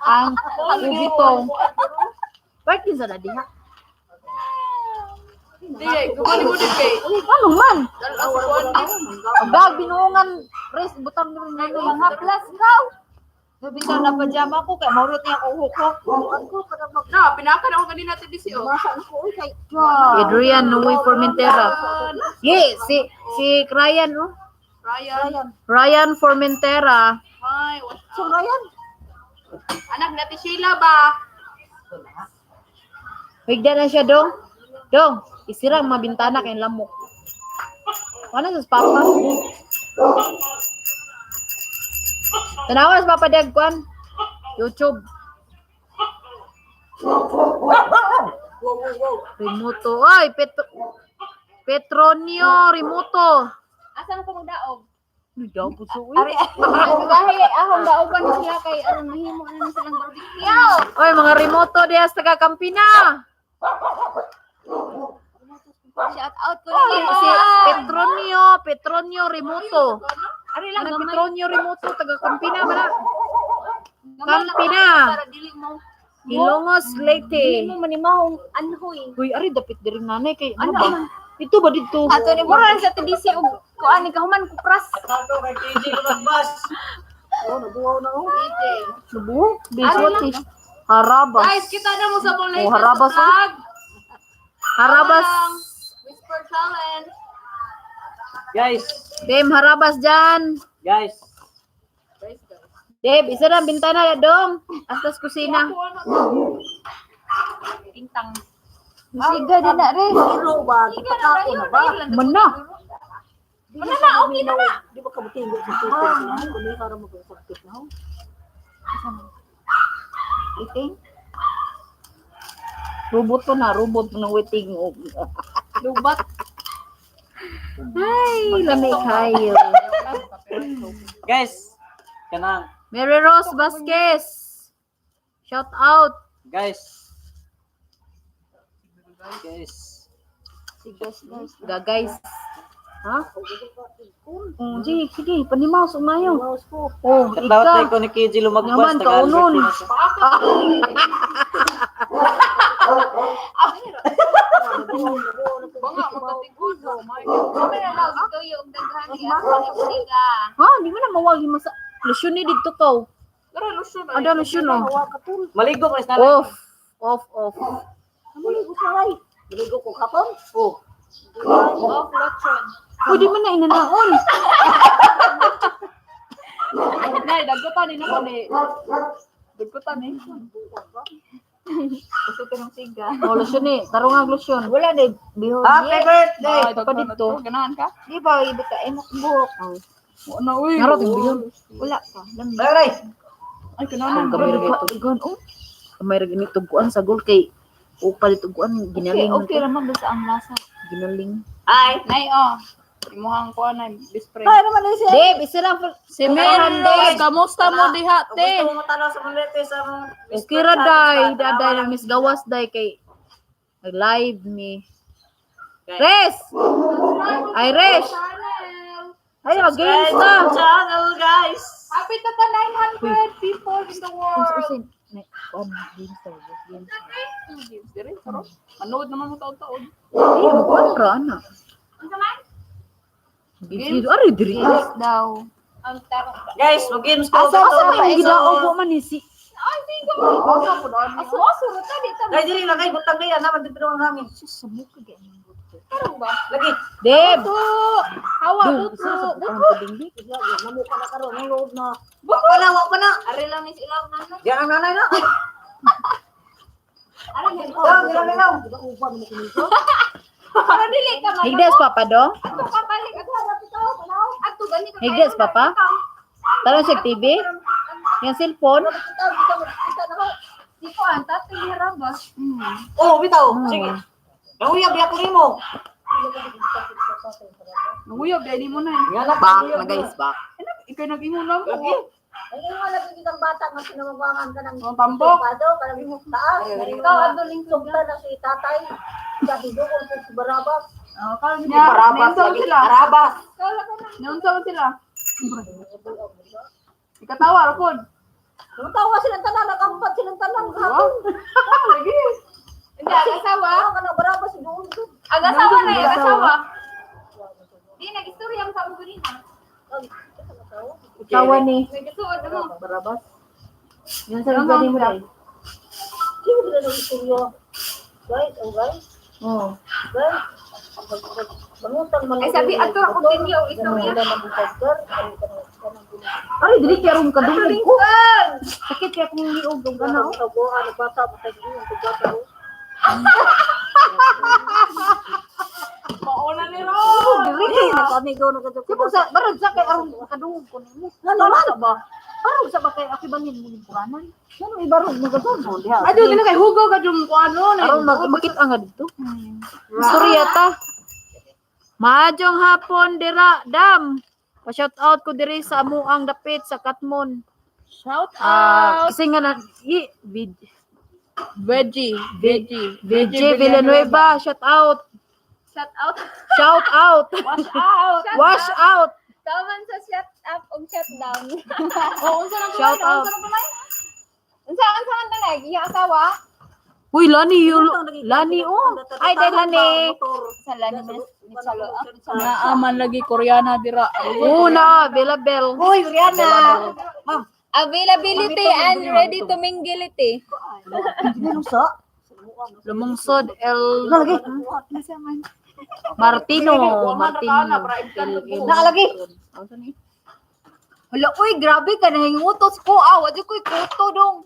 Ang ubitong. Bakit din sa diha? Di, kumani mo din kay. Ano man? Dala sa kuan di. Bag binuongan res butang ni rin nanay. Mga plus kaw. Bitaw na pajama ko kay maurot niya ako hukok. Na, pinakan ako kanina Ate Daisy oh. Adrian Noe Formentera. Ye, si Ryan oh. Ryan. Ryan Formentera. Hi, what's up? So Ryan, Anak ni Ate Sheila ba? Higda na siya dong. Dong, isirang mabintana kay lamok. Wala sa papa. Tanawa sa papa dag kwan. YouTube. Remoto. Ay, Petronio Remoto. Asa mo ko magdaog? Ano daw po so, uy? Ari, gahi akong daogan sila kay aron mahimo na na silang barbecue. Oy, mga remoto diha sa taga Kampina. Shout out ko nimo. Si Petronio, Petronio Remoto. Ari lang Anong gamay. Petronio Remoto taga Kampina ba na? Gamay lang Kampina. Para dili mo Ilongos dili Leyte. mo manimahong anhoy. Uy, ari dapit diri nanay kay ano ba? Ito ba dito? Ato ni mura lang sa TDC og kuan ni kahuman kupras. Shout out kay KJ Lumagbas. Oh, nabuhaw na oh. Subo? Biswati. Harabas. Guys, kita na mo sa mong Oh, latest harabas, oh. vlog. Harabas. Whisper challenge. Guys, Dem, harabas dyan. guys. Deb, isa na, bintana na dong. Astas kusina. Tingtang. Siga din na rin. Iro ba? Gipakaon na ba? Mana. Wala na, okay na na. Di ba kabutingo sa tito? Kung may harap mo sakit na oh. Iting. Robot pa na, robot na waiting. Lubat. Ay, lami kayo. Guys, kanang Mary Rose Vasquez. Shout out. guys. Guys. Gagays. Ha? Oh, sige, sige, panimaus umayo. Mouse ko. Oh, Shout out ika. ko ni KJ Lumagbas. Naman, Tagalog kaunon. na siya. Banga, magkatigod. Oh my God. Kami na lang tuyo og daghan ni ato ni siga. Ha, di mo na mawagi masa. Lusyon ni dito ko. Pero lusyon ay. Ada lusyon oh. Maligo ko na. Off. Off, off. Maligo sa ay. Maligo ko kapon. Oh. Off lotion. Uy, di man na inanaon. Nay, dagkutan ni nako ni. Dagkutan ni. Gusto ko ng siga. Oh, lusyon ni. Tarong nga lusyon. Wala na bihon. Happy birthday! Ay, pa dito. Ganahan ka? Di ba ibig ka imok buhok? Wala uy. Ngarot yung biyon. Wala pa. Lami. Aray! Ay, kanahan. Ang kamay ra gan oh. Kamay ra gani tugkuan sa gol kay o palit tugkuan Okay, ginaling. okay raman basta ang lasa. Ginaling. Ay! Nay, oh. Imuhang kuha na, best friend. Ay, naman na siya. Deb, isa lang Si Mary, kamusta mo diha, te? Gusto mo matanaw sa mga latest sa mga Okay ra day, daday lang Miss Gawas day kay nag-live mi. Res! Ay, Res! Ay, mag-games na! Channel, guys! Happy to the 900 people in the world. Usin, kuan, games daw, games. Games dire, sarap. Manood naman mo taon-taon. Eh, magkuan ra ana. Games. Ari diri. Yes daw. Ang tarong. Guys, mag-games ko. Asa asa may gidaog ko man ni si Aso aso ra ta di ta. Guys, dili na kay butang kay ana man dito ang hangin. Tarong ba? Lagi. Deb. Hawa Dum, buto. isa sa butang tubig. Namuka na karon ang loob na. Wa pa na, wa pa na. Ari lang ni silaw na no. Diyan ang nanay na. Ari ni. Diyan, diyan na. Di ba uban mo kunito? Pero dili ka man. Higdas papa dong. Ato ka balik ato ato gani ka. Higdas papa. Tanong siya TV. Yung cellphone. Kita kita kita na ko. Di ko an tatay harabas. Oh, bitaw. Sige. Nanguyab ya ko nimo. Nanguyab dai mo na. Nga na Back na guys, back. Ikaw nag-ingon lang Lagi. ko. Ang imo lagi kitang bata nga sinawawangan ka ng Ang tambok. Pado, kanang taas. Ikaw ato lingkod Sugta na si tatay. Sa hidukol ko si Barabas. Oh, karon niya. Parabas Naunsa lagi. sila. Parabas. Naunsa man sila. Ikatawa ra pod. Tumatawa silang tanan, nakampat silang tanan. Wow. Ah, lagi. Hindi ang asawa. Ah, kanang Barabas doon. Ang asawa na ang asawa. Di nag-istorya ang sa ganina. Tawa ni. Nagsuod mo. Barabas. Yan sa gani mo dai. Sino ba nang istorya? Guys, oh guys, Oh. guys. Mangutang man. Ay sabi ato ako continue ang istorya. Wala man pagkar. Ay kanang kanang Ari diri kay aron kadungog ko. Sakit kay akong liog og ana oh. Tabuan ang bata mo tayo yung bata mo. Mauna ni Ron. Diri kay Kami go na kadto. Sibog sa barag sa kay aron kadungog ko nimo. Ngano man ba? Barog sa ba kay akibanin mo ning kuranan? Ngano ibarog mo kadto mo diha. Ato dili kay hugaw ka jung kuano na. Aron mag makita nga dito. Istorya ta. Maayong hapon dira dam. Pa-shout out ko diri sa amuang dapit sa Katmon. Shout Ah, out. kasi nga na i vid, Veggie, Veggie, VJ Villanueva, shout out. Shout out. Shout out. Wash out. Wash out. Taman sa shut up og shut down. Oh, unsa na Shout out. Unsa unsa man tanay? Iya asawa? Uy, Lani, you, Lani, oh. Ay, day, Lani. Sa lani miss Salo. Naaman lagi Koreana dira. Una, Bella Bell. Uy, Rihanna. Ma'am, Availability and ready to mingleity. hindi sa. Lumungsod, El Lagi. Martino. Martino. Nakalagi. Hala, uy, grabe ka nahingutos ko. Ah, wa jud ko'y kuto dong.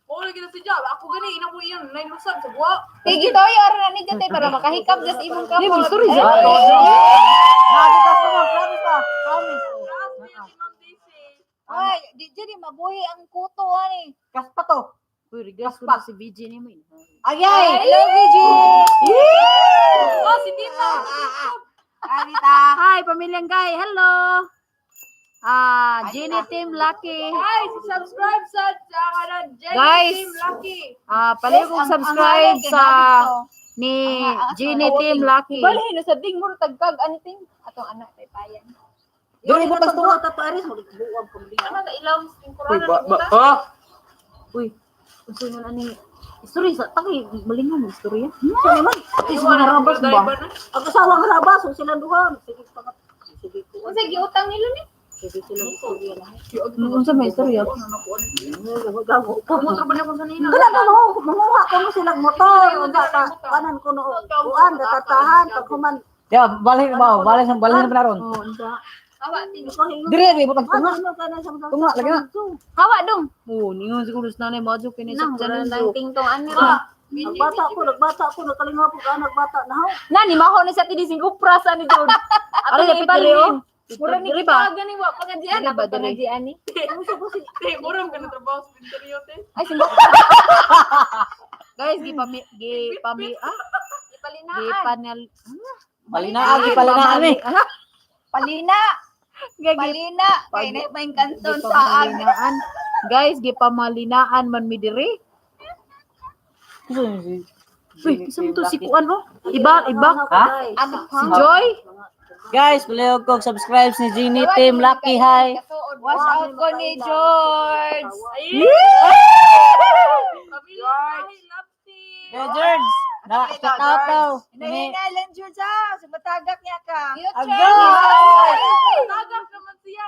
Oh, lagi na si Jab. Ako gani ina ko iyan nailusab sa buwa. Kay gitoyo ra na ni jatay para makahikap just imong Di, kamot. sorry, Jab. Lagi ka po, ma'am. Promise ah. Promise. Ay, di jud mabuhi ang kuto ani. Kaspa to. Uy, regress ko na si VJ ni mo. Ayay! Hello, VG. Oh, si Tita. Anita! Hi, pamilyang guy. Hello. Ah, Jenny Team Lucky. Guys, subscribe sa sa Jenny Guys. Team Lucky. Ah, paliw kong subscribe sa ni Jenny Team Lucky. Balhin sa ding mo tagkag ani ting atong anak tay payan. Doon mo tagtunga. Tato aris mo buwag ko. Ano na ilaw yung Uy, corona ba, ba, ni ah! Uy, unsa man ani istorya sa taki malingon mo istorya. Sa naman. Ay, sa mga rabas ba? Ang asawa nga rabas, so sila duha. Sige pa. Sige ko. Unsa giutang nila ni? Sige sila istorya na. Unsa may istorya? Gago ka. Motor ba na kung sanina? Wala na mo, manguha ko mo silang motor. Unsa ka kanan ko no. Kuan datatahan pag human. Ya, balhin ba? Balhin sa balhin na ron. Oh, unsa? Hawa ting. Dire may butang tunga. Tunga lagi na. Hawa dong. Oh, ningon siguro sa nanay mo kini sa Nang channel. lang ting tong ani ra. Nagbata ko, nagbata ko, nakalingaw po ka, nagbata na ho. Na ni maho na sa tini singko prasa ni Jod. Ari Atong dapat diri oh. ibalhin. Mura ni Diri ba? kita gani wa pangajian Diri ba, ba diri? pangajian ni. Te, murang ka na trabaho sa pinteriyo, te. Ay simbo. Guys, gipami gipami ah, Ipalinaan. gipanel Balinaan, gipalinaan eh. Palina, Gagi palina. Kay na may kanton sa ag. gipamalinaan. Guys, gipamalinaan man mi diri. Uy, isa mo to si Kuan oh. Iba, iba. Ha? Si Joy. Guys, palihog kong subscribe ni Jenny Team Lucky. Hi. Wash out ko ni George. Pamilya, love team. Yo, George. Na, shout out daw. Ni Hinahina lang George ah, sumatagak niya ka. Agoy! Tagak naman siya.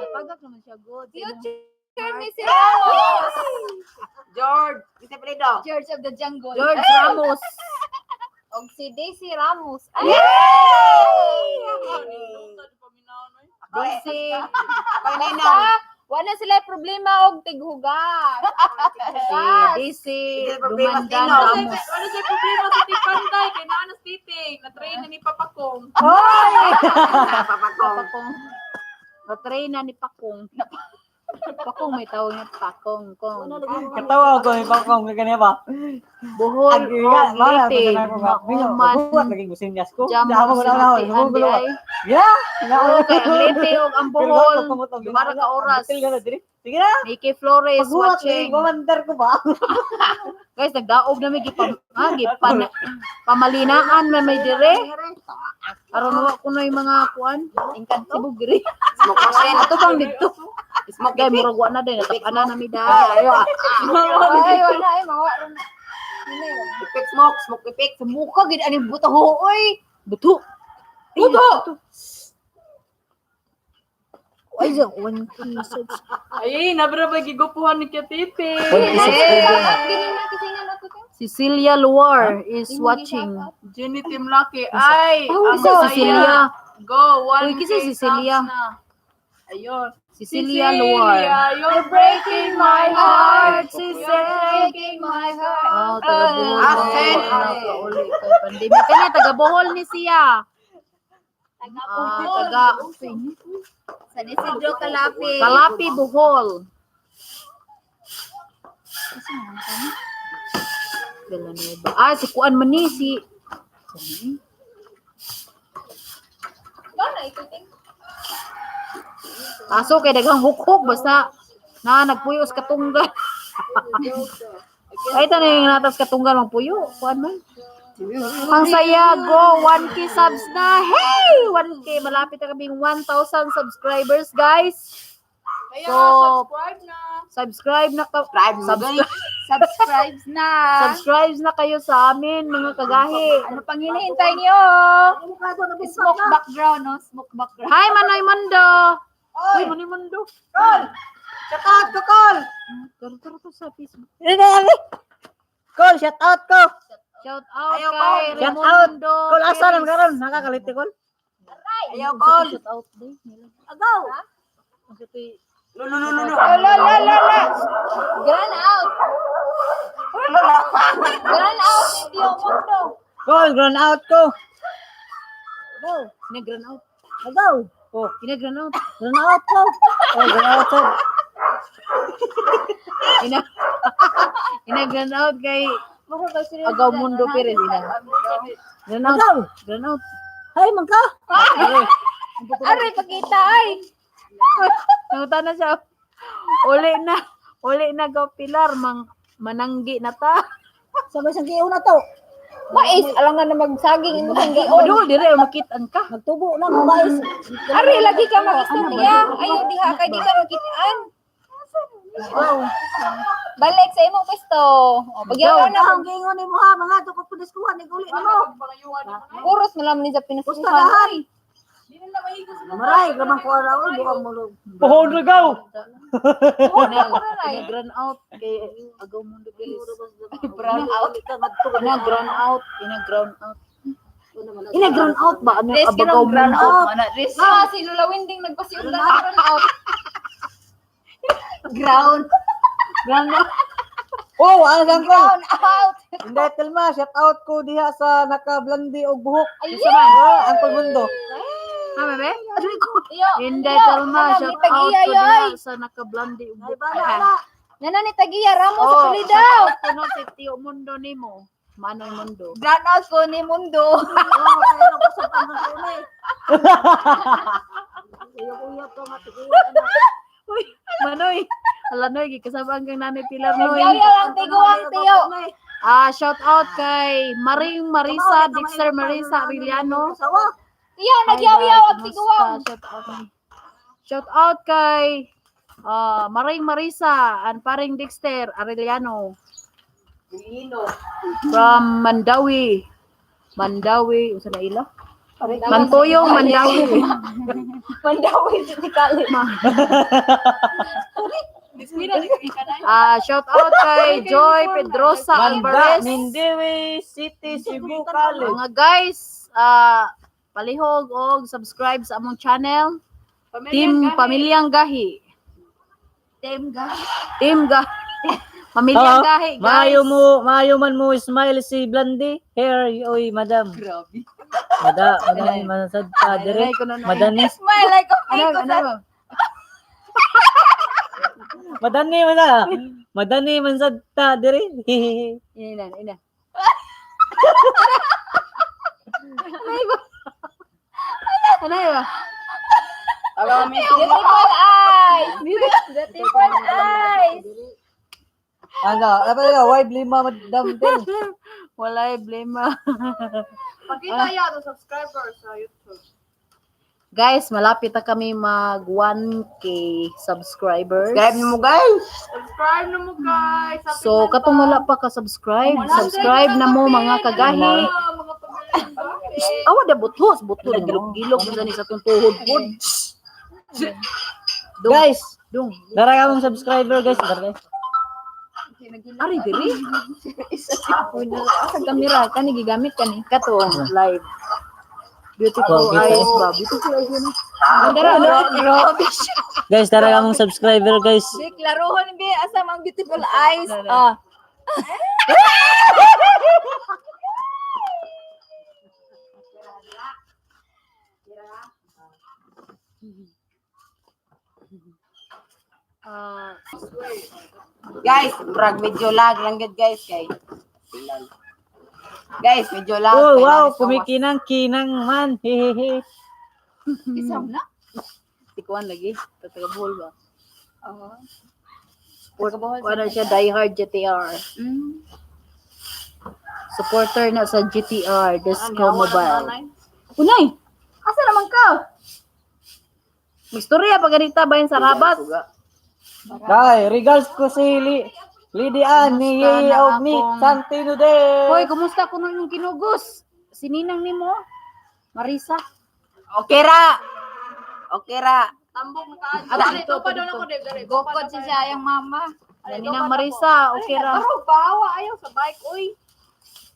Napagak naman siya good. Future Miss Ramos. George, isa pala George of the Jungle. George Ramos. Og si Daisy Ramos. Ay! Dulce. Basta, wala sila problema og tighugas. Si Daisy Dumandan Ramos. Ano siya problema sa tipantay? Kay naa na titing. Na-train na ni Papa Kong. Pakong. Na-train na ni Pakong. Pakong may tawag niya Pakong. Kong. Katawa ko, may pangkong na ganyan ba? Bohol Agi o nga, wala, Leyte. Mahuman. Mahuman. Naging gusinyas ko. Jam Damo ko na sinultian ako. di ay. Yeah! Oo, kay ang Leyte o ang Bohol. Dumara ka oras. Sige na! Nikki Flores Paghuwat, watching. mamandar ko ba? Guys, nagdaog na may gipam, ah, gipan, pamalinaan na may dire. Aron wa ko na yung mga kuan. Sibog dire. Ato bang dito? Smoke guys, murag wa na din natap-ana na mi da. Ayo. Ay, wala ay mawa ron. Effect smoke, smoke effect. Sumuka gid ani buto oy. Buto. Buto. Ay, sa one key Ay, nabra ba gigupuhan ni Katiti? Cecilia Luar is watching. Jenny Team Lucky. Ay, Oh, ang isa saya. Cecilia. Go, one Uy, kasi Cecilia. subs na. Ayun. Cecilia Luar. You're breaking my heart. She You're said. breaking my heart. Oh, taga Bohol. Asen. Ano, uli kay pandemic. Kani taga Bohol ni siya. Ah, taga San Isidro Calapi. Kalapi Bohol. Villanueva. Ah, si Kuan man ni si Aso kay daghang hukhok basta na nagpuyos katunggan. Ay, tanay nga natas katunggal mang puyo. Kuan man. Ang saya, go! 1K subs na! Hey! 1K! Malapit na kaming 1,000 subscribers, guys. Kaya So, subscribe na. Subscribe na ka. Subscribe na, Subscribe, Subscribes na. subscribe na kayo sa amin, mga kagahi. Ano pang hinihintay niyo? Smoke background, no? Smoke background. Hi, Manoy Mundo! Uy, Manoy Mundo. Kol! Shout out ko, Kol! Tara, tara to sa Facebook. Kol, shout out ko! Shout out Ayaw, kay Shout out! Raimundo. Kol, asa Perez. lang karon? Nakakaliti, Kol? Ayaw, Kol. Shout out day. Agaw. Ang ito'y Lulululu. Lo, lo, lo, lo. Grand out. Grand out, hindi yung mundo. Kol, ground out ko. Agaw. Inagran out. Agaw. Oh, Inagran out. Run out ko. oh, ground out. Sir. Ina Inagran out kay Agaw Mundo Perez. Ina. Gran out. Agaw. Gran out. Hay man ka. Aray, pagkita ay. Nanguta na siya. Uli na. Uli na go Pilar. Mang, mananggi na ta. Sabay sang giyon na to. Mais, alangan na magsaging imong gion. Padul dire makitaan ka. Magtubo na mais. Aray, lagi ka mag-istorya. Ayaw diha kay di ka makitaan. Balik sa imong pwesto. O, pagyaw na. Ang giingon nimo ha, mga to ko puniskuhan ni uli nimo. Kuros mo lang ni sa pinaskuhan. Basta dahan. Maray, gamang ko araw, buang mo. Pohon na gaw! Inagran out kay Agaw Mundo Perez. Brown out. Inagran out. Inagran out. Inagran out ba? Ano Des, Abagaw kinong brown Mundo? out. Ah, si Lola Winding nagpasiulan ng brown out. Ground. Ground out. Oh, ang sang Kol. Brown out. Hindi, Telma, shout out ko diha sa nakablandi og buhok. Ay, Oh, ang Mundo. Ha, bebe? Iyo. Hindi, iyo, Telma. ano, Shout ni out Tagiya, ko yoy. diha sa nakablandi. Ay bala na. Nana ni Tagiya, Ramos sa Oh, tuloy shout daw. out ko no si Tio Mundo nimo. Manoy Mundo. Brown out ko ni Mundo. Oh, kaya no ko sa pangasunay. Uyab-uyab ka matiguan na. Uy, Manoy. Ala Noy, gikasabang kang Nanay Pilar Noy. Nagyaw ang tiguang tiyo. Ah, shout out kay Maring Marisa, Dexter Marisa Arellano. Sawa. Tiyo, nagyaw-yaw ang tiguang. Shout out. Shout out kay Maring Marisa and paring Dexter Arellano from Mandawi. Mandawi, unsa na ila? Mantuyong Mandawi. Mandawi si Kali. Ah, shout out kay Joy Pedrosa Manda, Alvarez. Mindiwi City, Cebu College. Mga guys, palihog og subscribe sa among channel. Team Pamilyang Gahi. Team Gahi. Team Gahi. Pamilyang Oo, Gahi, guys. Maayo mo, maayo man mo smile si Blandi. Here, oy, madam. Grabe. Mada, madam, manasad pa dire. Ay, kuno na. Madani, Smile like a Ano, fake. ano ba? madani man sa. Madani man sad ta dire. Hihihi. Ina, ina. Ano ba? Ano ba? Beautiful eyes. Beautiful eyes. Ano, apa na, why blame madam din? Walay blema. Pakita ya to subscribers sa YouTube. Guys, malapit na kami mag 1K subscribers. Subscribe mo guys. Subscribe na mo guys. Happy So, katong wala pa ka-subscribe, subscribe na mo mga kagahi. Mga pamilyang gahi. Awa da butos, buto na gilok-gilok mo sa itong tuhod pod. Dong, Guys, dong. dara ka mong subscriber guys, dara. Ari diri Sa kamera kani gigamit kani. kato live. Beautiful Wow, eyes ba? Beautiful eyes yun. Dara grabe. Guys, dara ka mong subscriber guys. Di klarohon bi asa mang beautiful eyes. Ah. Ah, Guys, murag medyo lag lang gid guys kay. Guys, medyo lag. Oh, kay wow, nari sa kumikinang kinang man. Hehehe. Isam na. tikuan lagi. Tatagabol ba? Oo. Support ano siya, diehard GTR. Supporter na sa GTR, Disco Mobile. Unay, asa naman ka? Magstorya pa ganita bayan sa Rabas. Dai, regards ko si Lydia ni Kumusta na og ni Santino de. Hoy, kumusta kuno yung kinugos? Sininang nimo? Marisa. Okay ra. Okay ra. Tambok na ka. Ato, Dali, dito, topa daw dito. na ko, Dave. Dali, topa Gokod na siya kayo. siya yung mama. Ninang Marisa, okay ra. Barog ba? Awa, ayaw sa bike, uy.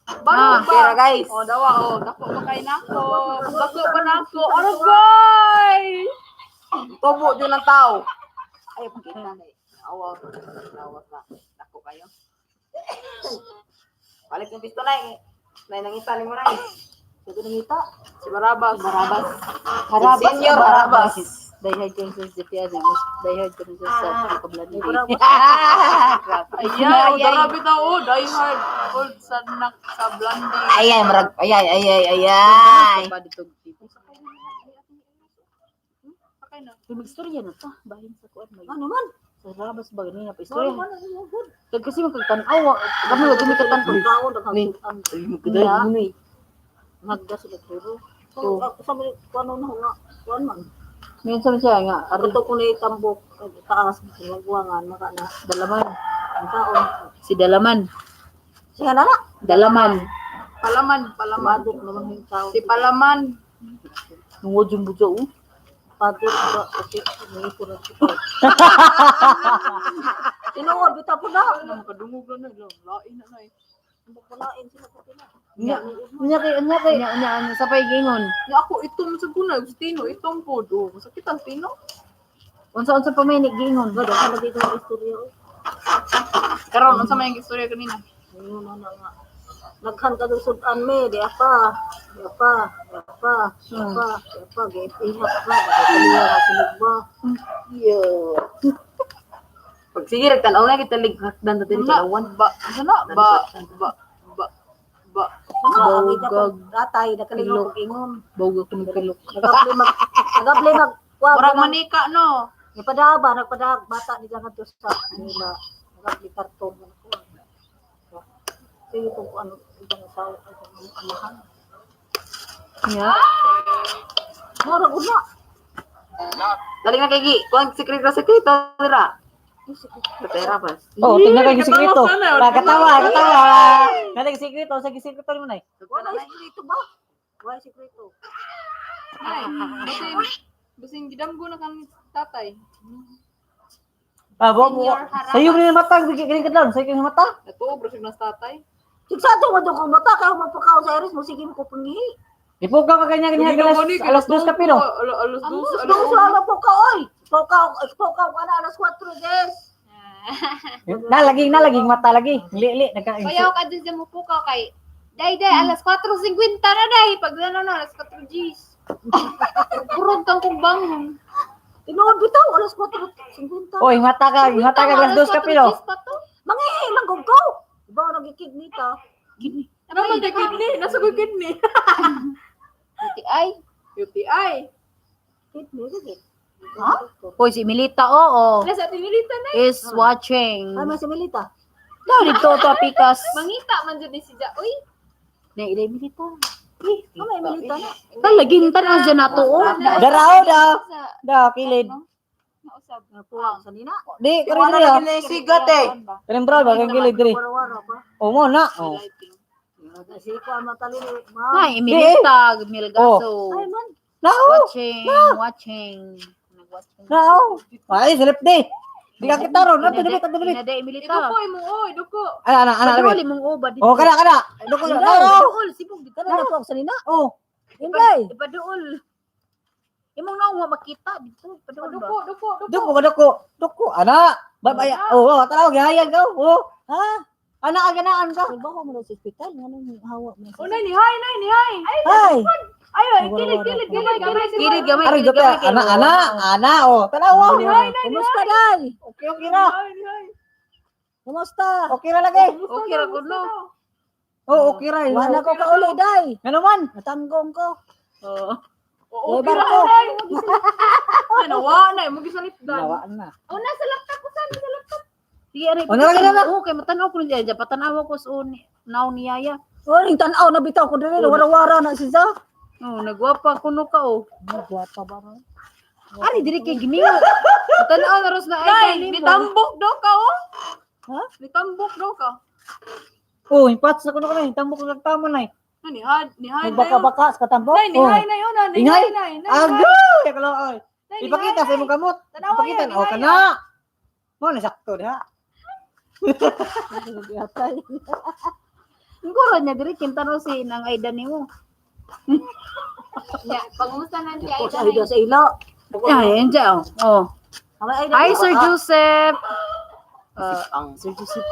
Ah. Barog ba? Okay ra, guys. Oh, dawa, oh. Dako pa kay nako. Dako pa nako. Aragay! Tubo jud ng tao. Ay, pakita na. Awa. Awa na. Dako kayo. Balik ng pisto na eh. Nay nangita ni mo na eh. Sabi nangita. Si Barabas. Barabas. Harabas. Senior Harabas. Diehard yun sa GTR. Diehard yun sa Kablandi. Ayan, oh, darabi daw, oh. Die hard. Old sa nak sa blondie. Ay ay marag ay ay ay ay ay. Ay. Pa dito dito. Okay na. Uy, Magstorya na ta. Bahin sa kuan. Mag Ano man? sa Rabas ba ganina pa istorya. Ano man? Ano man? Kag kasi magkagtan-aw. Kami wag kami katan-aw. Kaon naghagsutan. Niya. Nagda sila turo. So, ako sa mga kuano na nga. Kuan man. Minsan siya nga Ako to ko ni tambok taas magwangan maka na Dalaman. ang kaon. Si Dalaman. Siya na na. Dalaman. Palaman, palaman. Padok naman yung tao. Si Palaman. Nungod yung bujo. Oh. Padok ba kasi may ko na siya. Tinuod bitaw po na. Ano, makadungog na na. Lain na na eh. Bukulain sila ko pina. Nya nya kay nya kay nya nya nya sa paygingon. Nya ako itom sa guna, si Tino, itom po do. Masakit ang Tino. Unsa-unsa pa may gingon. Gado ka lagi ko istorya. Oy. Karon unsa may istorya kanina? Ayun na na nga. Naghan ka sudan me, di apa. Di apa, di apa, di apa, di apa, giihap ka, kaliya ka sinog ba. Yo. Pag sige rag tan-aw na kita lig hakdan ta diri Na, sa lawan. ba, unsa na ba ba ba ba. Ano, ang ita ko, Bawgag. ratay, nakalingaw kog ingon. Bawga ko ng pilok. Nagapli mag, kuha Murag ko ng, manika no. nagpadaba, nagpadag, bata nila nga to sa, nila, nagapli karton. Ano ko. Sige kung ano, ibang asawa, ibang amahan. Nya. Mura una. Dali na kay Gi. Kuan sekreto sekreto dira. Pera pas. Oh, tingnan kay sekreto. Katawa sana, Katawa, katawa. Nalagi sekreto, sa sekreto mo nay. Wala sekreto ba? Wala sekreto. Ay, basin basin gidamgo na kang tatay. Ah, bo mo. Sayo ni mata, bigay kini kadlawon, sayo kini mata. Natuog ra siya ng tatay. Sigsado mo doon kung mata, kaya mapakaw sa iris mo, sige mo ko pangihi. Ipukaw ka kanya kanya Hindi na alas gani, kay alas 2 ka pino. Alas Ang 2, gusto ko sa po ka, oy! Pokaw ka na alas 4, guys. Na laging na laging mata lagi. Li li nagka. Bayaw ka dun sa mupukaw kay Day, day, alas 4.50 na day. Pag ano na, alas 4 Gs. Purog kang kong bangon. Tinuod bitaw, alas 4.50. Oy, mata ka alas 2 ka pino. Gs pa to. Mangihi lang kung ko. Iba nagikig nita. Naman kay kidney, nasa ko kidney. UTI. UTI. Kidney, gigit. Ha? Hoy si Milita oo. Nasa tinilita na. Is watching. Ay, may si Melita. Daw dito to pikas. Mangita man dyan ni si Ja. Uy, Na ilay Milita. Ay, may Melita na. Talagin tan dyan nato oh. Darao daw. Da kilid. Nausab. Napuwang sa nina. Di kari Wala diri. na gini sigat eh. Kaning bro, ba kang kilid diri. Wara-wara pa. O mo na. Oh. Si ko ang matalino. Ma'am. Nay Milita Milgaso. Ay, man. Nao. Watching, watching. Nag-watching. Nao. Ay, silip di. Di ka kita ron, ato dili, ato dili. Inade Milita. Iduko imo oy, duko. Ana ana ana. Paduol dili. imong uba dito. Oh, kana kana. Duko na. Nao. Paduol sibog dito. Kana napuwang sa nina. Oh. Inday. Ipaduol. Imong naong wa makita dito. Paduol ba? Duko, duko, duko. Duko ka duko. Duko ana. Babaya. Oh, oh, tanaw gihayag ka. Oh. Ha? Ana ka ganaan ka. Trabaho mo na sa ospital. Nga nang hawa mo. Oh, nay ni hi, nay ni hi. Ay! Ayo, kilid, kilid, gamay, gamay. Kilid gamay. Aray kilid, jote. gamay, Ana ana ana oh. Tanaw. oh. Kumusta, day? Okay okay ra. Hi, hi. Kumusta? Okay ra lagi. Okay ra kuno. Oh, okay ra. Wala ko kauli, day. Ngano man? Natanggong ko. Oo. Oo, Lebar okay ra, ko. nay. Ay, nawa na, mo gisalit dan. Nawaan na. Oh, nasa laptop ko sana. Sa laptop. Sige, aray. Oh, nara, nara. Oo, kay matanaw ko niya. Diyan, patanaw ko sa naw ni Yaya. Oh, ning tan-aw na bitaw ko diri, wara-wara na siya. Oh, nagwapa kuno ka oh. Gwapa ba ro? Ari diri kay gimingo. Patanaw na ros na ay Nay, kanimo. nitambok daw ka oh. Ha? Nitambok daw ka. Oh, ipats na kuno kami. Tambok ko tamo nay. Ano, Nihay, nihay na yun. Baka-baka sa katambok. Nay, nihay na yun ah. Nihay na. Nay, Agoy, yakalo oy. Nay, Ipakita sa imong kamot. Tanawa Ipakita yan, oh nihay kana. Mo na sakto diha. Nguro niya diri kintano si nang Aida nimo. Ya, pangumusta na niya Sa ida sa ila. Ay, yan dyan, oh. Oh. Amay Hi, Sir Joseph. Ang Sir Joseph.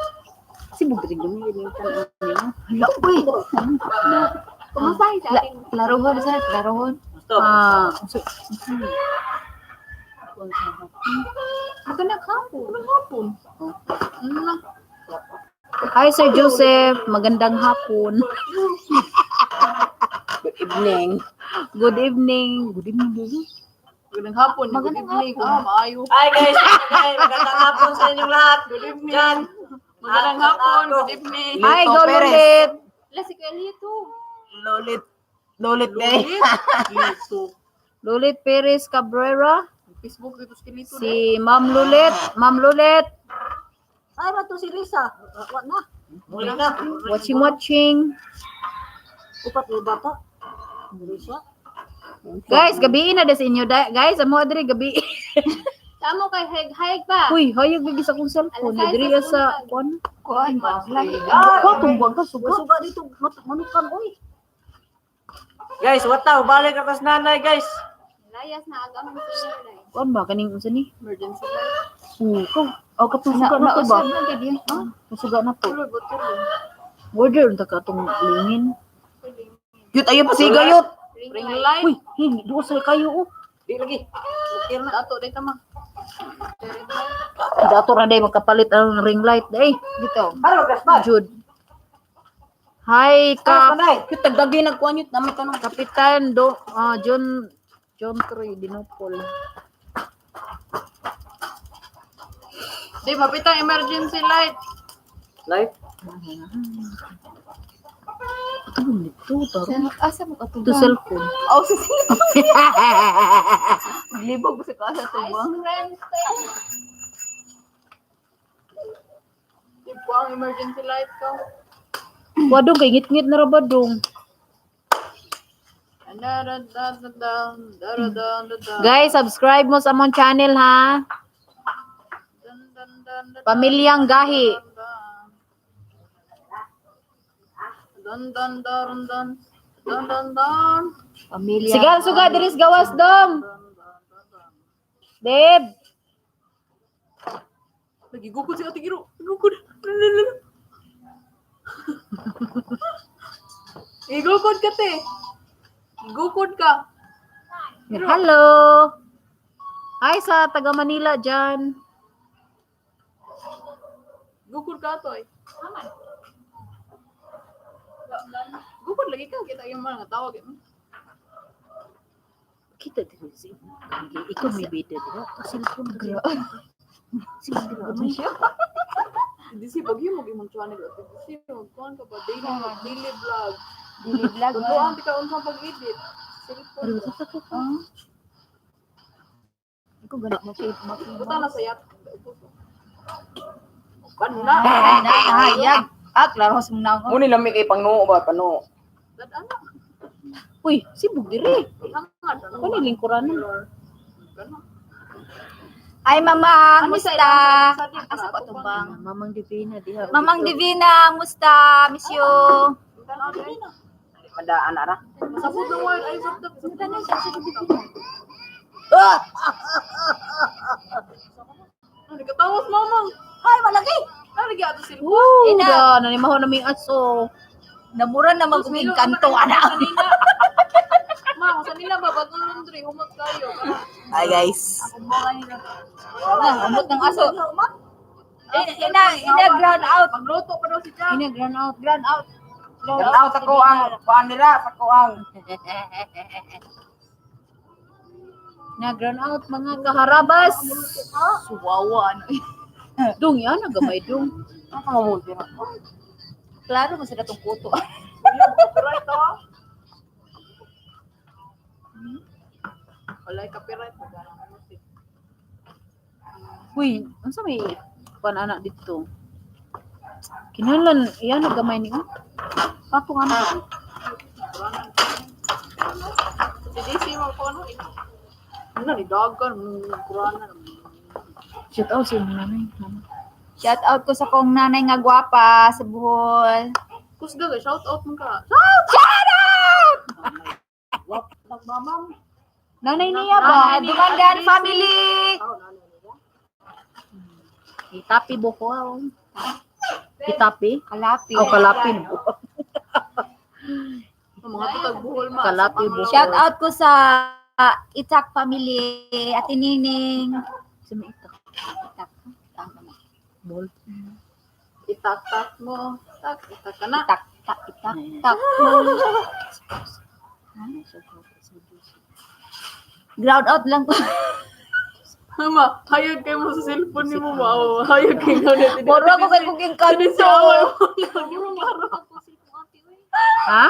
Sibog diri gami ini tanaw nimo. Hala, uy. Kumusta sa ating Laruhon, sir. Laruhon. gusto. Ah, Ito na hapon. Ano hapon? Ano na? Hi, Sir Joseph. Magandang hapon. Good evening. Good evening. Good evening, baby. Magandang hapon. Magandang evening. Ah, maayo. Hi guys, guys, magandang hapon sa inyong lahat. Good evening. Jan. Magandang hapon. Good evening. Hi, Lito go Perez. Lulit. La si Kuya Lito. Lolit. Lolit day. Lito. Lulit Perez Cabrera. Facebook dito si Lito. Si Ma'am Lulit. Ma'am Lulit. Ay, ba to si Lisa? Wa na. Muli na. Watching, watching. Upat ni bata. Lisa. Guys, gabi na des inyo. Guys, amo adri gabi. Tamo kay Heg Heg ba? Uy, hayag lagi sa akong cellphone. Alas Diri sais sa sa kuan. Kuan. Ko tungguan ka suga. Suga dito manukan oy. Guys, what now? Balik ako sa nanay, guys. Layas na agam mo senior na. Kuan ba kaning unsa ni? Emergency light. Oo, ko. Aw katong suga na to ba? Suga na to. Order unta ka atong lingin. Yut, ayo pa siga, yut. Ring light. Uy, hindi duol sa kayo oh. Di lagi. Dato day tama. Dato ra day makapalit ang ring light day. Dito. Ano gasman? Jud. Hi Ka Kap nay. Yut, tagdagi nagkuan yut. Namay tanong. Kapitan do John John Troy Dinopol. Di mapita emergency light. Live? Ito nito taro. Asa mo ka Ito cellphone. Oh, sa cellphone. Glibog sa kasa to ba? Di po ang emergency light ko. Wadong kay ngit-ngit na ra ba dong. Guys, subscribe mo sa among channel ha. Pamilyang Gahi. Dun dun dun dun dun dun dun. Pamilya. Sigal suga diris gawas dong. Deb. Nagigukod si Ate Giro. Nagigukod. Igukod ka, te. Igukod ka. Hello. Hi sa taga Manila dyan. Gukod ka to eh. Gukod lagi ka. Kita yung mga tawag. Eh. Kita diri si. Ikaw may bida dira. To cellphone dira. Sige dira. Hindi si bagyo mo imong channel. Ate Disi, magkuhan ka pa. Daily, daily vlog. Dili vlog. Tunduan ti ka unsang pag-edit. Cellphone. Ikaw gana mo kay Buta na sa yat. Kan na. Nahayag. Ah, klaro sa mga naong. Muni lami kay pangnuo ba panuo. Dad ana. Uy, sibog diri. Hangad ano. Kani lingkuranan. Kana. Ay, mama, Ano musta? sa ilang sa Asa ko to bang? Mamang Divina diha. Mamang Divina, musta? Miss you. Madaan ara. Sabot na wire ay sabot. Ah! Nagkatawas mamang. Ay, malaki. Nalagi ato sila. Woo, Ina. da nanimaho na may aso. Namura na maguming kanto, ana. Ma, sa nila ba bagong laundry humot kayo. Hi guys. Amot ng aso. Ina, ina, ground out. Magluto pa daw si Jack. Ina ground out, ground out. Shout out sa kuang kuan nila sa kuang. Na ground out mga kaharabas. Suwawa, ano. Dong yan, gamay dong. Ano ka mamulti na? Klaro mo sila tong kuto. Copyright oh. Walay copyright. Uy, unsa may kuan anak dito? Kinahanglan iyan gamay ni oh. Papo nga na. Si DC mo ko ano? Ano ni dagan kurana. Shout out sa imong nanay. Mama. Shout out ko sa kong nanay nga gwapa sa Bohol. Kusga ga shout out man ka. Shout out! Nanay niya ba? Dumangan family! Itapi buko. Itapi? Kalapi. Oh, kalapin. Mga tutag buhol ma. Kalapi buhol. Shout out ko sa Itak family, Ate Nining. Sa may itak. Itak. Tama na. Buhol. Itak-tak mo. Tak, itak ka na. Itak, tak, itak, tak. Ground out lang ko. Mama, hayag kayo mo sa cellphone ni mo ma. Hayag kayo na dito. Moro ako kay kong kanto. Ha?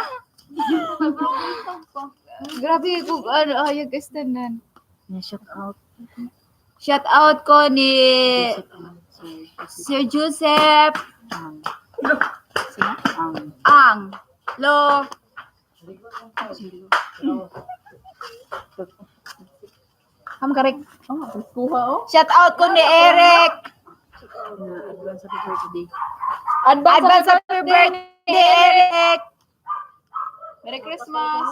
Grabe ko ano hayag tanan. Yeah, shout out. Shout out ko ni Sir Joseph Sino? Ang. Ang Lo. Ham karek. Kuha oh. Shout out ko ni Eric. Advance happy birthday. Advance, Advance happy birthday, Eric. Merry Christmas.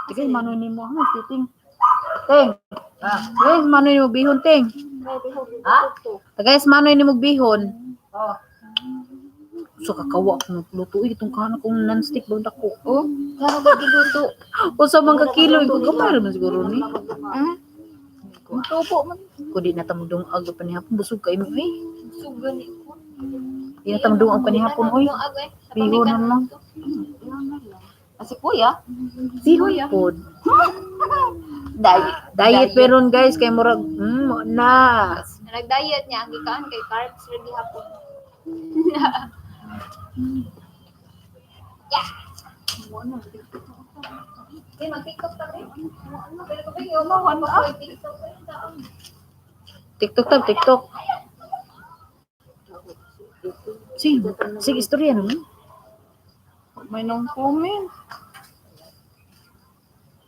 Sige, manoy nimo ha, titing. Ting. Guys, manoy nimo bihon, ting. Ha? Guys, manoy nimo bihon. Oh. So kakawa akong nagluto eh, itong kahan akong non-stick ba dako. Oh, klaro ba giluto? Usa man ka kilo, ikaw gamay ra man siguro ni. Hmm? Tubo man. Kundi na tamdong ag pa ni hapon busog kay mo eh. Busog gani ko. Di na tamdong ag pa ni hapon oy. Bihon na lang. Kasi kuya, Bihon pod. diet. Diet peron guys kay murag mo na. Nag-diet niya ang gikaan kay carbs ra gihapon. Yeah. Mag-TikTok ta rin. TikTok tab TikTok. Sige, sige istorya naman. May nung comment.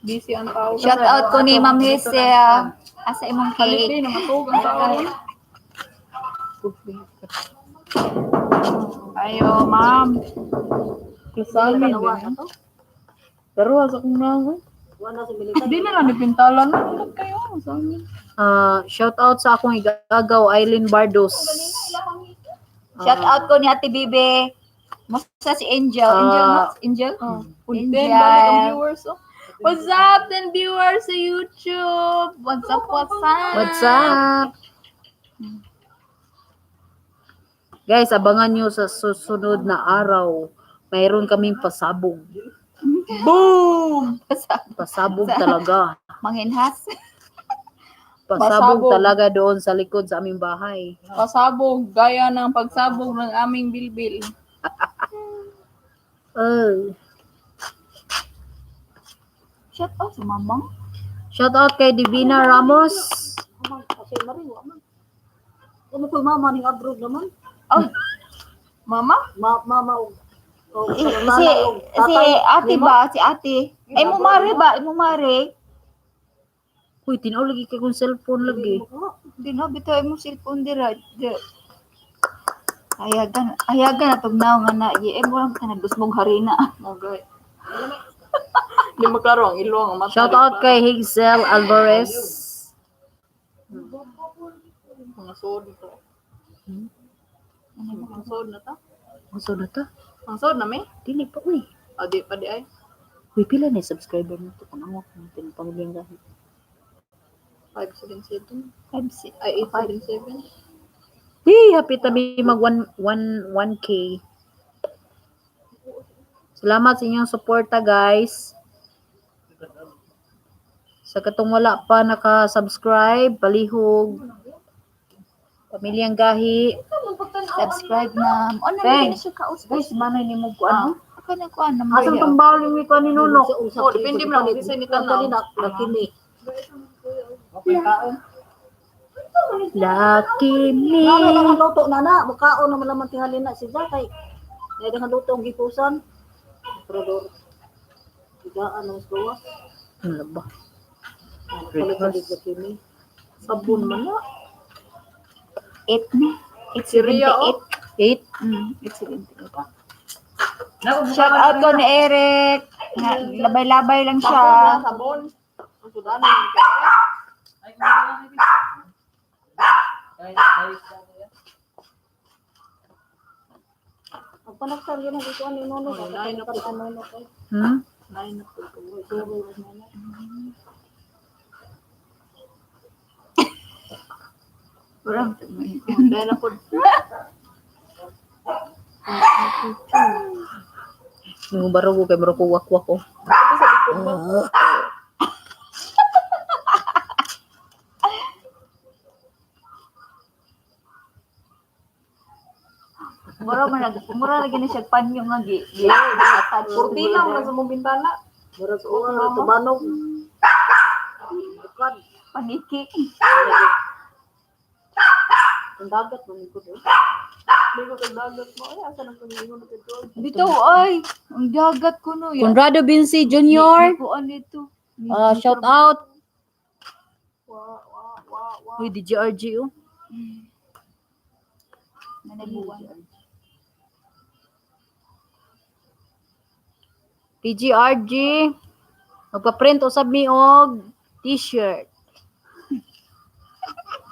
Busy ang tao. Shout out ko ni Ma'am Hazel. Asa imong cake? Halipin, namatog ang tao. Ayo, ma'am. Kusamin din. Pero asa kong nangoy. Di na lang ipintalan. Ano kayo? Sa amin. Ah, shout out sa akong igagaw Eileen Bardos. Shout out ko ni Ate Bibe. Musta si Angel? Angel no? Angel? Oh, Angel. Then, balik ang viewers. Oh. What's up, then viewers sa YouTube? What's up, what's up? What's up? Guys, abangan nyo sa susunod na araw. Mayroon kaming pasabog. Boom! Pasabog talaga. Manginhas. Pasabog Pasabog. talaga doon sa likod sa aming bahay. Pasabog, gaya ng pagsabog ng aming bilbil. Oh. Shout out sa mamang. Shout out kay Divina Ramos. Kasi maring wa man. Kamo koy mama ning abroad naman. Oh, Mama? Mama og og si nanay og si tatay. ate ba? Si ate. Ay mo mare ba? Ay mo mare. Uy, tinaw lagi kay kong cellphone lagi. Di na bitaw mo cellphone dira. Ayagan, ayagan na tugnaw nga na. Ye, mo lang ka nagdusmog harina. Okay. Hindi maklaro ang ilong. Ang mata. Shout out kay Hazel Alvarez. Mga sod to. Mga sod na ta. Ang na ta? Ang sod na may? Dili pa, uy. O, di pa di ay. Uy, pila na yung subscriber nito? Kung ang ako, pamilyang gahit. 577. 5 6. Ay, 877. Hey, happy tabi mag 1 1 1K. Salamat sa inyong suporta, guys. Sa katong wala pa naka-subscribe, palihog. Pamilyang Gahi. Subscribe na. Ano Thanks. na siya kaus. Guys, manay ni mo ko ano? Ako na kuan number. Asang tong bawling ni ko ni Nunok? Oh, depende mo lang kung ni tanaw. Laki ni. Lucky me. Ano lang ang luto na na, mukaon naman naman tingali na si Jakay. Dahil ang luto ang gipusan. Pero higaan ang gawas. Ano ba? Palit-palit laki ni. Sabon man na. 8 na. Si Ria, oh. 8. 8. 8.78. Shout out ko ni Eric. Nga, labay-labay lang siya. Sabon. Ang sudan. Ang panagsan yun ang ikuan ni Nono. Ano Hmm? Dahil ako. Yung baro ko kay baro ko wakwak ko. Mura man nag mura lagi na siya panyo nga gi. Gi. Kurtina mo na sa mong bintana. Murag uwa, tubanog. Bukad. Paniki. Ang dagat man ko. Ligo kag dagat mo. Ay, asa nang pag-iingon na kay Dito ay, ang dagat ko no. ya. Conrado Vinci Jr. Kuan dito. Shout out. Uy, DJRG oh. Nanabuwan. DJRG. Magpa-print usab mi og t-shirt.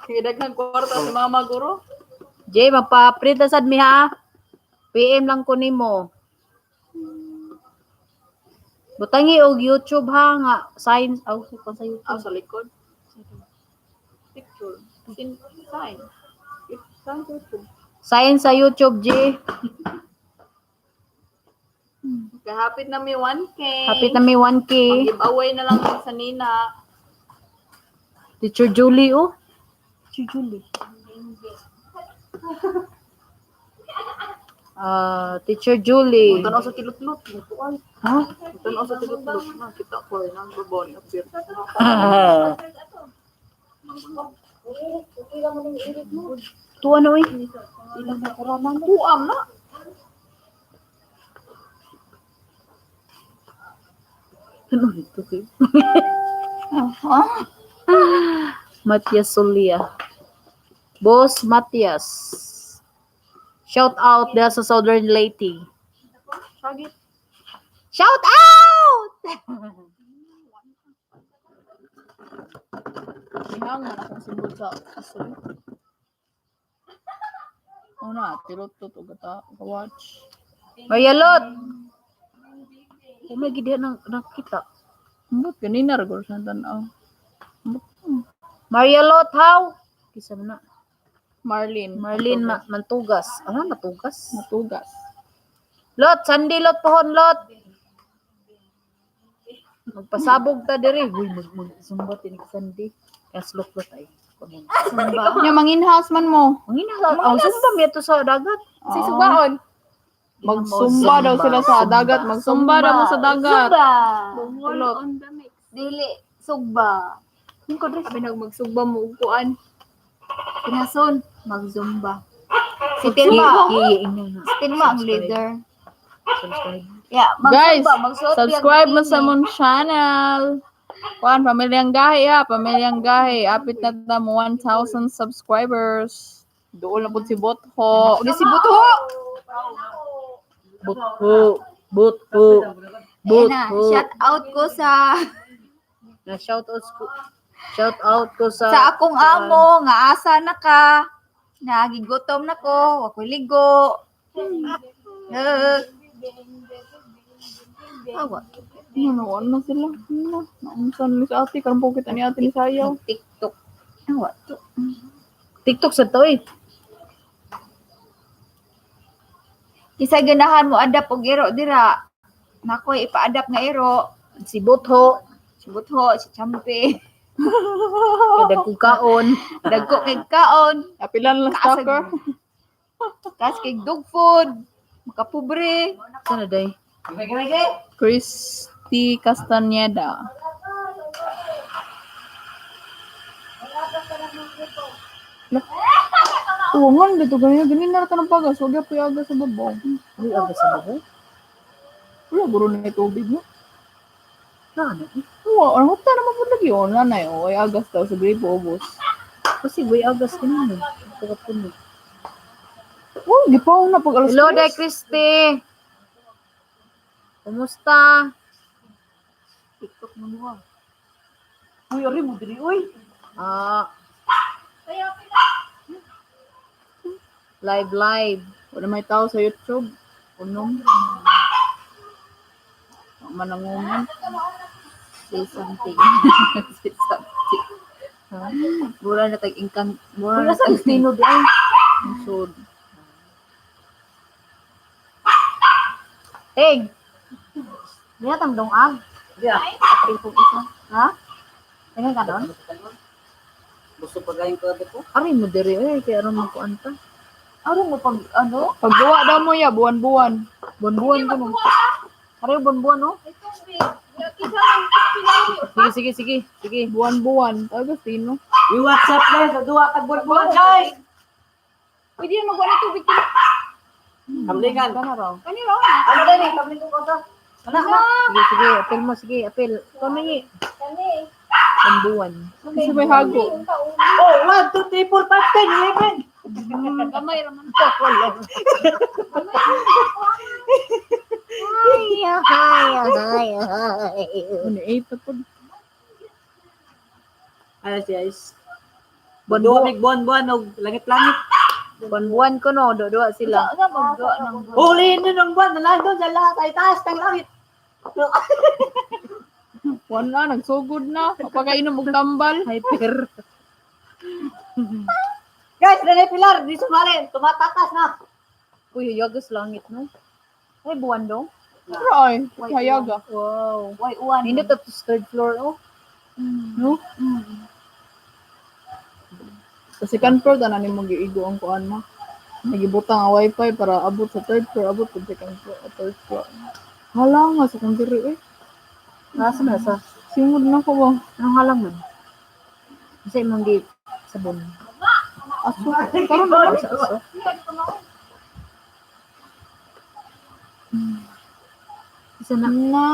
Sige, daghang kwarta si mama guro. Jay, magpa-print na sad mi ha. PM lang ko nimo. Butangi og YouTube ha nga signs aw oh, sa YouTube. Ah, sa likod. Picture. Sin sign. It's sign YouTube. Sign sa YouTube, G. Kahapit na mi 1K. Hapit na mi 1K. Give-away na lang sa Nina. Teacher Julie oh. Teacher Julie. Ah, Teacher Julie. Tanaw sa tilutlot. Ha? Tanaw sa tilutlot. Nakita ko rin ang babon. Appear. Tuwa na oy. Kuam na. Ano ito kay? Matias Solia. Boss Matias. Shout out dahil sa Southern Leyte. Sagit. Shout out! Ihang man akong simbol sa aso. Una, tilutlot o gata. Watch. Marialot! Oh my God, nang nakita. Ambot, ganina ra sa tanaw. Marialot, how? Kisa mo na. Marlene. Marlene Mantugas. Ano, Matugas? Matugas. Lot, Sandy Lot pohon Lot. Magpasabog ta diri. Uy, mag mag zumba tinig Sandy. Kaslok lot ay. Zumba. Nya mangin-house man mo. Mangina oh, zumba mi ato sa dagat. Sa subaon. Magsumba daw sila sa dagat. Magsumba daw mo sa dagat. Zumba. Tulot. Dili sugba. Sabi nag magsugba mo og kuan. Pinason magzumba. Si Tilma. Si Tilma ang leader. Subscribe. Yeah, Guys, magsumba, magsuot subscribe mo sa mong channel. Kuan, Pamilyang Gahi ha. Pamilyang Gahi. Apit na ta mo 1,000 subscribers. Doon na po si Botho. Uli si Buto. Butho. Butho. Ayan na, Butho. shout out ko sa Na shout out ko. Shout out ko sa sa akong amo nga asa na ka. Nagigutom na ko, wa ko'y ligo. Eh. Awa, Ano, ano na sila? Ano na? Naunsan ni sa ate. Karon po kita ni ate ni Sayaw. TikTok. Awa to. TikTok sa to eh. Kinsa ganahan mo adapt og iro dira. Nakoy ipa-adapt nga iro. Si Butho. Si Butho, si Champe. Kay dagkong kaon. Dagko kay kaon. Apilan lang Kaasag. stalker. Kas kay dog food. Makapobre. Sana day. Christy Castaneda. Tuwangan dito ganyan ganyan na ng pagas. Huwag ya puyaga sa babaw. Uy, aga sa babaw. Wala guro na yung tubig no. Na ano? Eh. Oo, ang hupta naman po lagi yun. Nanay, oh, ay agas daw sa gripo, ubos. Kasi way agas kanina. Pagkapuno. Oh, di pa na pag alas Hello, Day 3. Christy. Kumusta? TikTok mo niwa. Uy, ari mo diri uy. Ah. Live, live. Wala may tao sa YouTube. Unong. Mananguman. Say something. Say something. Mura na tag ingkan, mura na Wala sa tag Destino di ay. Sud. Hey, Niya tam dong ag. Yeah. Apil kong isa. Ha? Tingnan ka doon? Gusto pa galing ko ko. ari mo diri eh kay aron mo kuan ta. Aron mo pag ano? Paggawa daw mo ya, buwan-buwan. Buwan-buwan ko no. Ari buwan-buwan no. Sige, sige, sige. Sige. Buwan-buwan. Agustino. We WhatsApp guys, duha kag buwan guys. Pwede na magwala tubig. Kamlingan. Kana raw. Kani raw. Ano dali, kamlingan ko sa. Ana ana. Sige, sige, apil mo, sige, apil. Kami. Buwan-buwan. Kasi may hago. Oh, 1 2 3 4 5 10 11. Gamay raman. Ay, ay, ay, ay. Ano, eight na po. Ano siya is. Buwan buwan og langit-langit. Buwan-buwan ko no, do sila. Sa maggawa ng Huliin nyo ng buwan, nandun sa lahat ay taas ng langit. Buwan na, nagsugod na. Mapakainom og tambal. Hyper. Guys, Rene Pilar, di sumali, tumatakas na. Uy, yagos langit no. Ay, buwan dong. Pero ay, hayaga. Wow. Way uwan. Hindi tapos third floor oh. No? Sa second floor, tanan nimo giigo ang kuan mo. Nagibutang ang wifi para abot sa third floor, abot sa second floor, third floor. Hala nga sa kong diri eh. Nasa na sa. Singod na ko ba? Anong halang man? Sa imong gi sabon. Aso. Karon na Sa aso. Isa na. na.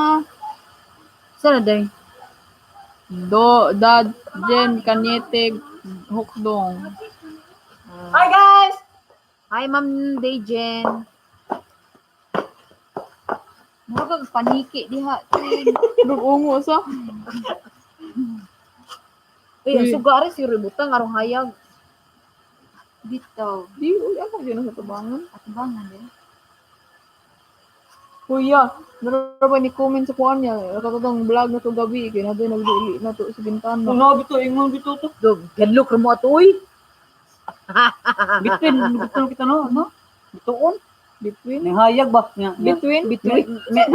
Isa na day. Do, dad, Jen, Kanyete, Hukdong. Hi guys! Hi, Ma'am Dayjen. Mura kag paniki diha. Dugungo sa. Uy, ang suga ari si Ributang arong hayag. Dito. Di, uy, ako dyan sa tabangan. Atubangan din. Kuya, naroon ba ni comment sa kuan niya? Nakatotong vlog na to gabi, kaya na nagdili na to sa bintana. Ano bito, ingon bito to. Do, gadlok ra mo ato uy. Between, between kita no, no? Bituon. Between? Nihayag ba? Nga, nga. Between? Between.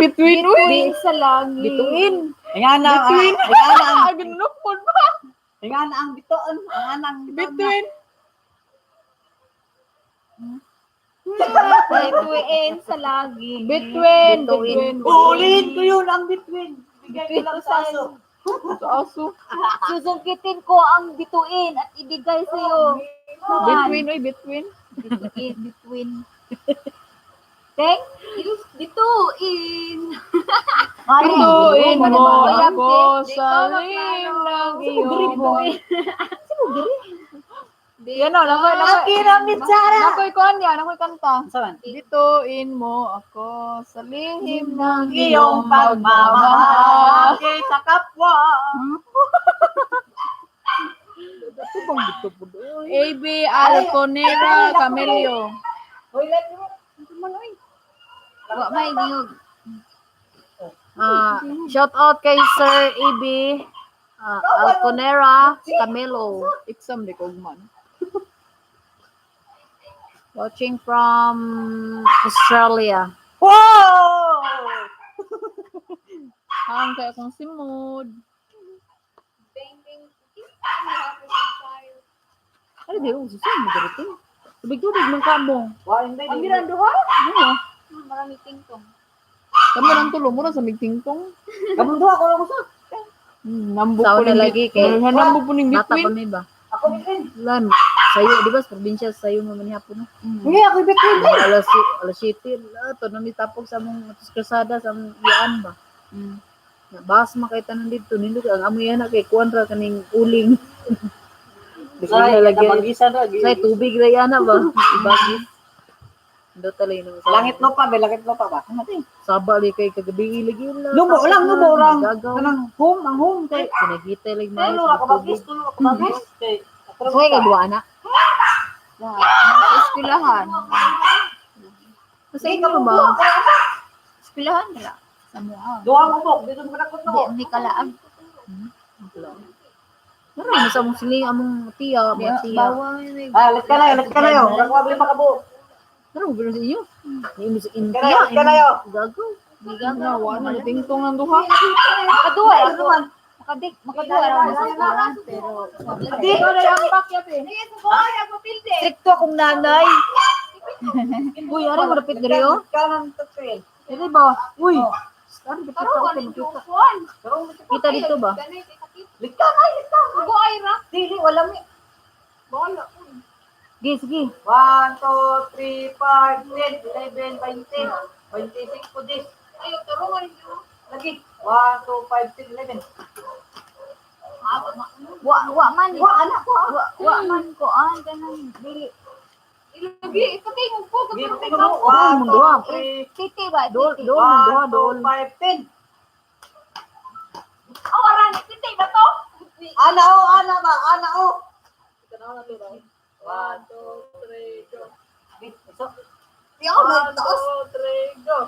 Between, uy! Sa langit. Bituin. Nga na, Between. nga na, Ah, ganun ba? nga na ang bituon, ang anang Between. Bituin sa langit. Between. Between. Between. Ulihin ko yun ang between. Bigay ko lang sa aso. Sa aso. Susungkitin ko ang bituin at ibigay sa iyo. Between, uy, between. Bituin, between. Thank you. Bituin. Bituin mo Ano ako sa lim ng iyong. Yan o, nakoy, nakoy. Akin mitsara! Nakoy kuan niya, nakoy kanta. Saan? Bituin mo ako sa lihim ng Iyong pagmamahal sa kapwa. AB Alconera Camelio. Uy, let me. Wa may niyog. Ah, shout out kay Sir AB Alconera Camelo Exam di ko man. watching from Australia. Wow! Hang kay akong simod. Ano di oh, susun mo dito. Tubig-tubig man ka mo. Wa hindi. Ang giran duha? Ano? Marami tingtong. Kamo lang tulo mo sa migtingtong. Kamong duha ko lang sa. Nambok Sao ko na ning lagi kay- Nambok po ning Bata pa between. may ba? Ako between. Lan, sayo, di ba? Sa probinsya, sayo mo man hapon. No? Hindi ako between. Alas 7, to nami tapog sa among atos kalsada sa among iyaan ba. Na bas makita nang dito nindot ang amoy ana kay kuan ra kaning uling. Say, Lagi nabagisa na. say tubig ra yana ba? Ibagis. Nindot talay no. Langit lupa ba, langit lupa ba? Saba li kay kagabi lagi la. Lubo lang, lubo lang. Gagaw. Kanang home, ang home kay Sinagita lagi may Tulo ra ka bagis, tulo ra ka bagis. Kay Suway kay duwa ana. Sa eskwelahan. Sa inyo ba? Eskwelahan nila. Sa mua. Duha mo bok, dito mo kanakot Di, no. hindi kalaag. Meron mo sa among siling among tiya, Di, mga tiya. bawang may Ah, let's ka na, let's ka na yo. Murag wa lima ka buok. Meron mo sa inyo. Ni mo sa inyo Kaya, tiya. kaya. Gagaw. Na wa na tingtong ang duha. Makaduha ako. Makadik, makaduha ra ako sa eskwelahan. Pero, Di ko na yung Stricto akong nanay. Uy, ari mo rapit diri oh. Kanan to trail. Diri ba? Uy. Ari dapit ako kay makita. Kita dito ba? Lika na, lika. Dili wala mi. Sige, sige. 1 2 3 5 10 11 20 25 po dis. Ayo, turungan niyo. Lagi. 1 2 5 6 11. Wa, wa man. Wa anak ko. ah. Wa, wa man ko. Ah, ganun. Dili. Ilagi, ipatingog ko. Gi Katurong tingog mo. 1 2 3 Titi ba? Dol, Titi. dol, mong duha, 1 dol. 2 5 10. Oh, arani, titi ba to? Ana o, ana ba? Ana o. 1 2 3 go. Di ako nagtaas. 2 3 go.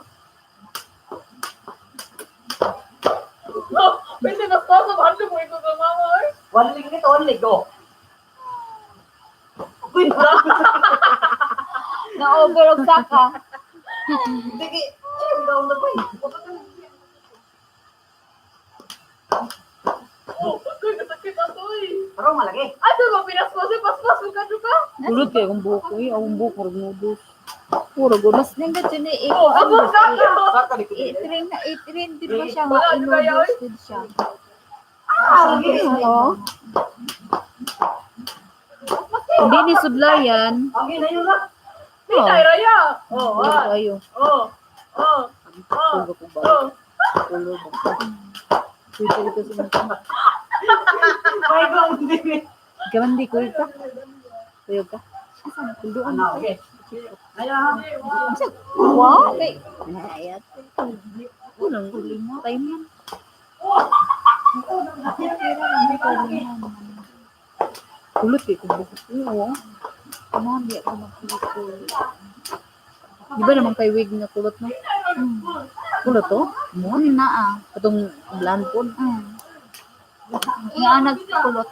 Pwede na sa sa mo ikaw ka mama oy. One lig nito, one lig go. Uy, Na-over og saka. Hindi, ay, ang down na ba eh. Oh, ako'y nasakit ato eh. Pero malaki. Ato ba pinaspas paspas mo ka ka? Kulot kay akong buhok uy, akong buhok murag nubos. Murag gud. Mas nindot yun eh. Oh, ako sa Saka di ko. I-train na, i-train din ba siya nga Wala, di ba inubos din siya. Ah, lagi. Oo. Hindi ni sudlayan. Ang ginayo na. Di tayo raya. Oh, Wala ah. kayo. Oh. Oh. Oh. Tulog ko ba? Oh. Tulog ba? Pwede dito sa mga. Ay, ko ang hindi. Gamandi, kuyog ka. Kuyog ka. Tulduan. Ano, okay. Ayan. Wow! Kay, Ayat. Unang time yan. Kulot kay kong buhok. Oo. ano, hindi ako magkulit. Di ba naman kay wig nga kulot no? Kulot to? Mo na ah. Katong blonde po. Nga nagkulot.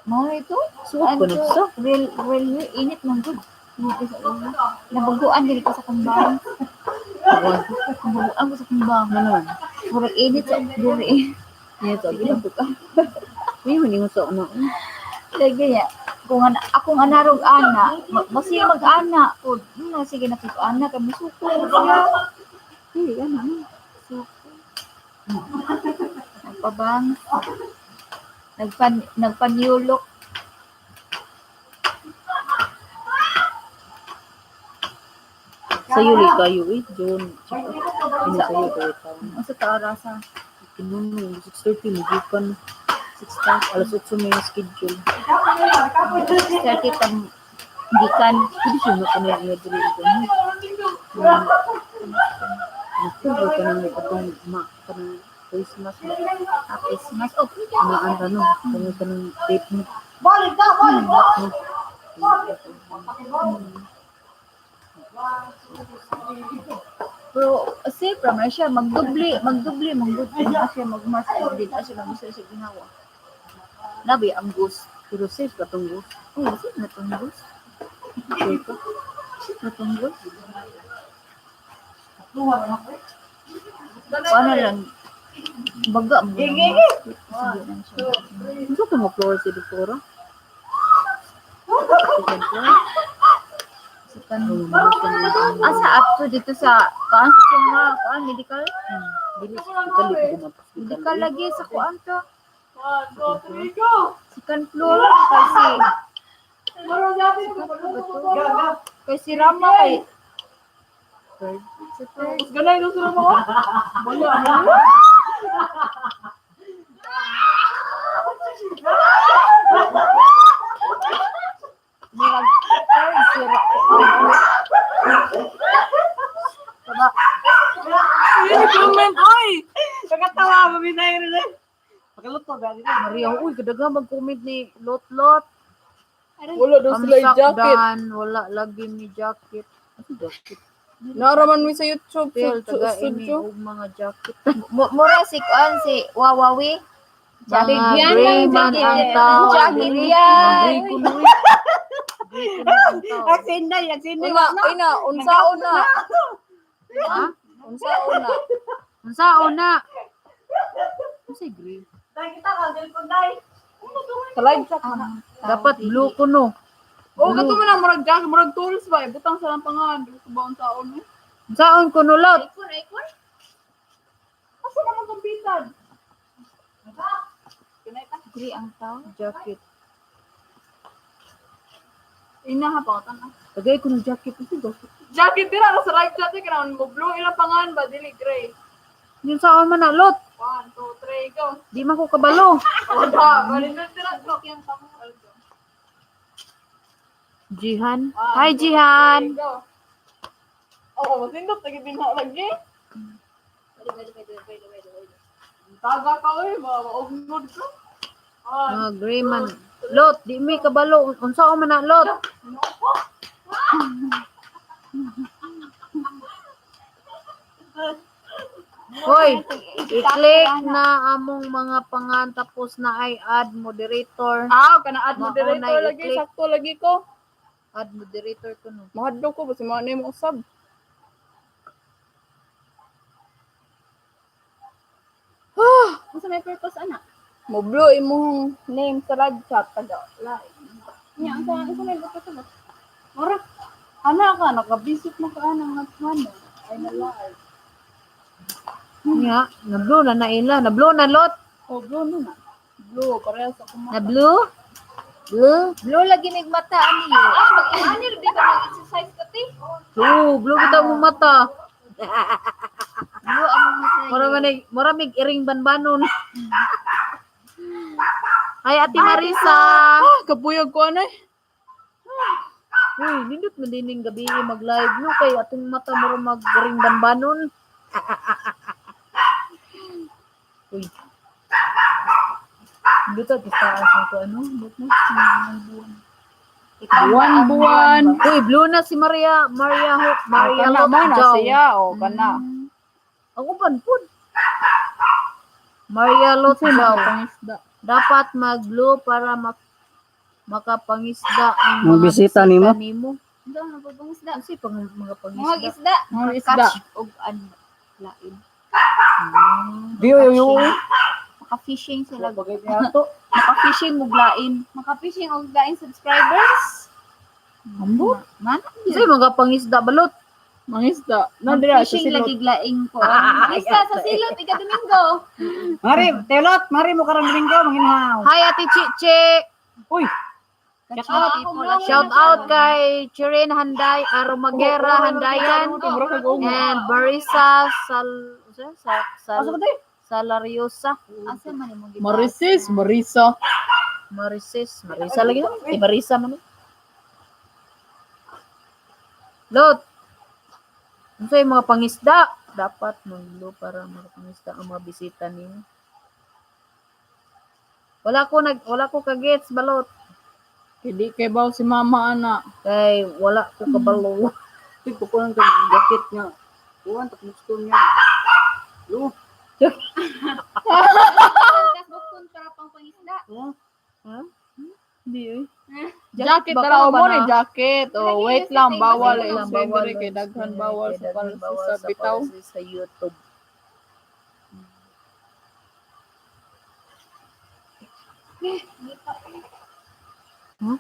Mo ito? Suot ko na sa. Real, real, real, init man gud. Nabaguan dili ko sa kumbang. Nabaguan ko sa kumbang. Ano man? Murag init sa diri. Niya to. May maningon sa ano. Lagi ya. Kung ana, akong anarog ana, masige mag-ana po. Sige na kito ana kay musuko siya. Hey, ano? ano? Suko. Nagpabang. Nagpanyulok. Sayo li kayo eh. June. Ano sayo kayo taon. Unsa ta orasa? Kinuno. 6:30 mo gikan. 6:30. Alas 8 may schedule. 30 tam gikan. Pwede siya na kanila iya diri ito. Naku, ka nang itong ma kanang face mask ba? Ah, Christmas. Oh, Naan ka no? Kanang kanang tape mo. Balik na, balik na. Pero safe ra man siya magdubli, magdubli, magdubli na siya magmas din na siya mag sa ginawa. Nabi ang ghost. Pero safe ka tong ghost. Oh, safe na tong ghost. Safe ka. Safe na tong ghost. Ano lang baga mo. Gingi. Sige lang siya. Unsa ka mo floor si doktora? Second floor. Asa up to dito sa kuan sa Chunga, kuan medical. Dili hospital di ko hospital. Medical lagi sa kuan to. 1, 2, 3, go! Second floor kasi kay si Rama kay sa third. Mas ganay no sila mo. Murag third si Rama. Comment, oy! Nakatawa mo binay rin eh. Pagkaluto gani na. Maria, uy, kadaghang mag-comment ni Lot Lot. Wala daw sila yung jacket. Amsakdan, wala lagi ni jacket. Ano jacket? Naaraman mi sa YouTube. Pel, taga ini Studio. og mga jacket. Mura si kuan si Wawawi. Mga Yan gray ang man jacket. ang tao. Jacket Diri. yan. Gray ko no, eh. Gray ko no ang tao. Agsinday, agsinday. Una, ina, unsaon na. Ha? Unsaon na. Unsaon na? Unsay gray? Dai kita ka cellphone dai. Sa live chat na. Dapat blue ko no. Oh, kato man ang murag jacket, murag tools ba? Ibutang sa lang pangan. Dili ko ba unsaon eh? Unsaon ko no, Lot? iPhone, iPhone. Asa naman kumpitan? Gray ang tao. Jacket. Ina ha pa na. Tagay ko ng jacket. Unsay jacket? Jacket dira ra sa live chat eh kanang mo blue ilang pangan ba dili gray. Yung saan man na, Lot? 1 2 3 go. Di man ko kabalo. Wala, bali na dira no. Jihan. Hi, Jihan. Go. Oo, masindot lagi din na lagi. Taga ka oy, maugnod ka. Ah, Mga gray man. Lot, di mi kabalo. Unsaon man na, Lot? Hoy, i-click na among mga pangan tapos na ay add moderator. Ah, kana add Mao moderator na lagi, i-click. sakto lagi ko. Add moderator ko no. Mahadlok ko basta mao na mo usab. Unsa may purpose ana? Mo blue imong name sa live chat taga live. Nya unsa may purpose ana? Mura. Ana ka nakabisit na ka ana nga ano. Ay na live. Nga, na-blue na na ila. Na-blue na, Lot. Oh, blue na na. Blue parehas ako ma. Na-blue? Blue? Blue lagi mig mata ani. Ay, mag-ani di ka mag-exercise ka ti. Blue, blue kita mong mata. Blue ang mata. Mura man mura mig iring banbanon. Hi, Ate Marisa. Ah, kapuyag ko anay. Uy, nindot man din ning gabi mag-live no kay atong mata mura mag iring banbanon. Uy. Nindot at taas ko ano, but na Buwan buwan. Uy, blue na si Maria, Maria Ho, Maria Kana mo na Lotjaw. siya o kana. Ako ban pud. Maria Lotjaw. Pangisda. Dapat mag-blue para makapangisda ang Mga bisita nimo? nimo. Unsa man papangisda? Kasi pang mga Mga pangisda. isda. Mga isda. Catch og ano lain. Di yo yo. Maka-fishing sila. Bagay niya to. Maka-fishing og lain. Maka-fishing og lain subscribers. Ambo. Man, Kasi mga pangisda balot. Mga isda. No dira sa fishing silot. lagi laing ko. Isda sa silot ika Domingo. Mari, telot, mari mo karang Domingo manginhaw. Hi Ate Chiche. Uy, Shout out kay Chirin Handay, Aromagera Handayan, and Barisa Sal sa Sal asa ko te? Salariosa. Asa man imong gibasa? Marisis, Marisa. Marisis, Marisa lagi no? Eh, Marisa man. Lot. Unsa yung mga pangisda? Dapat maglo para makapangisda ang mga bisita nimo. Wala ko kagets balot Hindi kay baw si mama ana. kay wala ko kabalo. Uy, kukulang ka jacket niya. Kuwan tak gusto niya. Lu, Tas bukton para pang pangisda. oh. Hindi eh. Jacket baka tara ba mo na? ni jacket. Oh, wait lang bawal Wait eh. lang, bawal Bawal kay daghan bawal sa Kay daghan policy bawal sa bitaw. policy sa YouTube. Huh?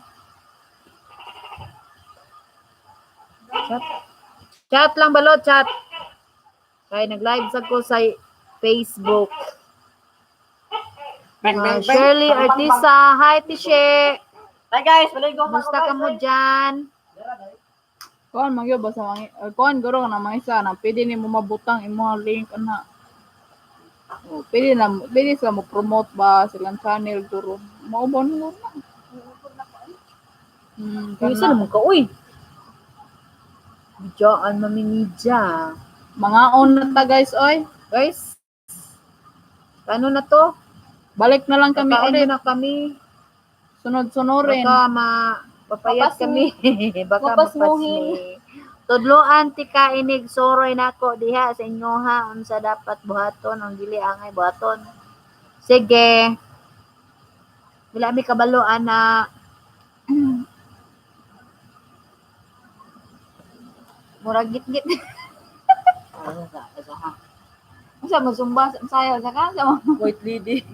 Chat. Chat lang balot, chat. Kay nag-live sa ko sa Facebook. Bang, Ah, bang, bang. Shirley Bang, bang, bang. Artisa. Hi, Tishe. Hi guys, maligo pa Musta ka mo dyan? Kuan magyud ba sa mga kuan guro ka na mga isa na pwede nimo mabutang imong link ana. Oh, pwede na pwede sila mo promote ba silang channel guro. Mao ba na? Isa Kana. naman ka, uy. Bidyoan, maminidya. Mga on na ta guys oy. Guys, ano na to? Balik na lang kami Kakain ulit. na kami. Sunod-sunurin. Baka mapapayat kami. Baka Mapasmuhin. mapasmi. Tudloan ti ka inig soroy nako diha sa inyo ha unsa dapat buhaton ang dili angay buhaton. Sige. Wala mi kabalo ana. Murag git-git. Unsa mo zumba sayo sa ka? Sa mo. White lady.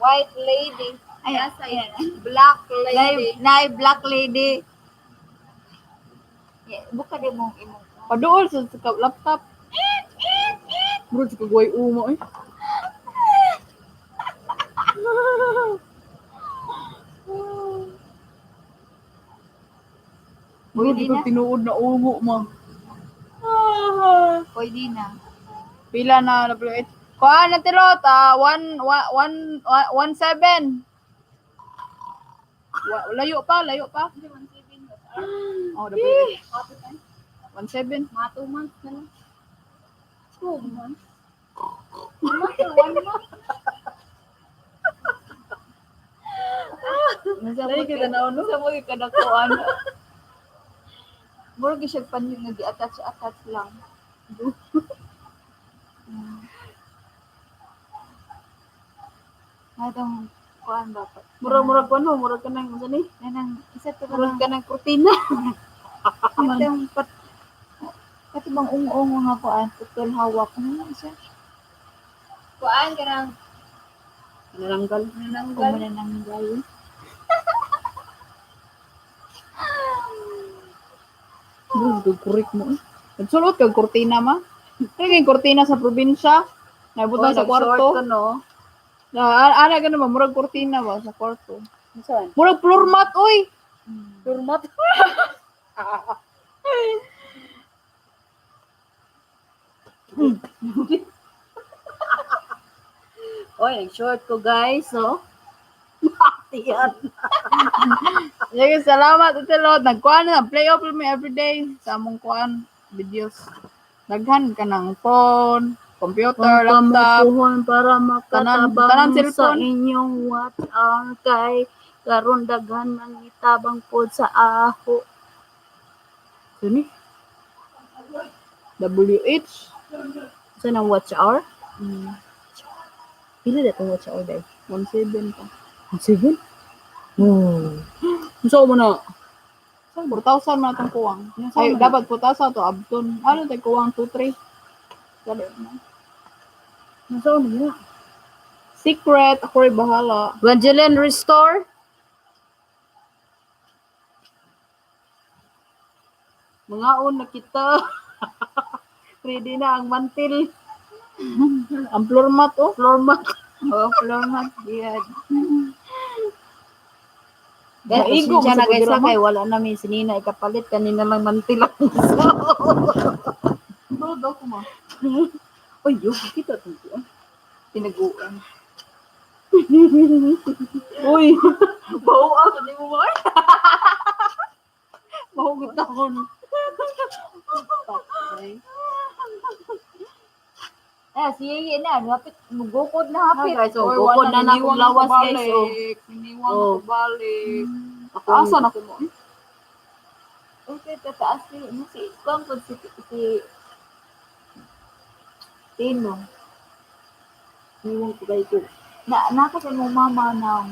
White lady. Ay, asa yan. Black lady. Nay, black lady. Yeah, buka di mong imong. Paduol sa laptop. Bro, sa kagway umo eh. Bro, di ko tinuod na ungo mo. Pwede na. Pila na WH? Kuha na tilot, ah, 1, 1, 1, 7. Layo pa, layo pa. Oh, WH. 1, 7. Mga 2 months na lang. 2 months? 2 months or 1 month? Dali kita na ono. Sa mo yung kanakuan. Murag siya panyo nga gi-attach-attach lang. Atong kuan ba? Murag-murag ko ano, murag ka nang, unsa ni? Kanang isa to Murag kanang ka nang kurtina. atong pat pati bang ung-ung nga kuan putol hawak ano man siya? Kuan ka ng Nananggal. Kung manananggal. Bro, kurik mo eh. Nagsulot kag kurtina ma. Kaya yung kurtina sa probinsya. Nabutang sa kwarto. Ko, no? Na, ana ganun ba? Murag kurtina ba sa kwarto? Murag floor mat, oy! Floor mat. Oy, nag-short ko guys, oh. Tiyan. Sige, salamat, Ate Lot. Nagkuhan na, play off mi everyday sa among kuan videos. Daghan ka ng phone, computer, laptop. Kamukuhon para Tanan- makatabang tanan sa cellphone. inyong what are kay karon daghan mang itabang pod sa aho. Sini? WH. Sa nang watch hour? Pila na itong watch hour dahil? 17 pa. 7? Oh. So mo na? 4,000 man atong kuwang. Ay, dapat 4,000 to abton. Ano tayo kuwang 2, 3? Dali na. Nasa ano na? Secret, ako rin bahala. Evangeline Restore? Mga na kita. Ready na ang mantil. Ang floor mat, oh. Floor mat. Oh, floor mat gyud. Guys, Maigo, pasensya na sa guys ha, programa. kay wala namin sinina ikapalit kanina lang mantil ang Bro, daw ko ma. Uy, yo, kita itong kuwan. Tinaguan. Uy, bawa ako ni mo ba? Mahugot ako. Eh, siya na, hapit mugukod na hapit. guys, oh, Oy, gukod wala, na na akong niniwang lawas ako guys oh. balik. Niniwang Oh. ako balik. Asa na ko mo? Okay, tataas ni no, si kuan po si si Tino. Iwan ko kayo ko. Na naka sa mong mama na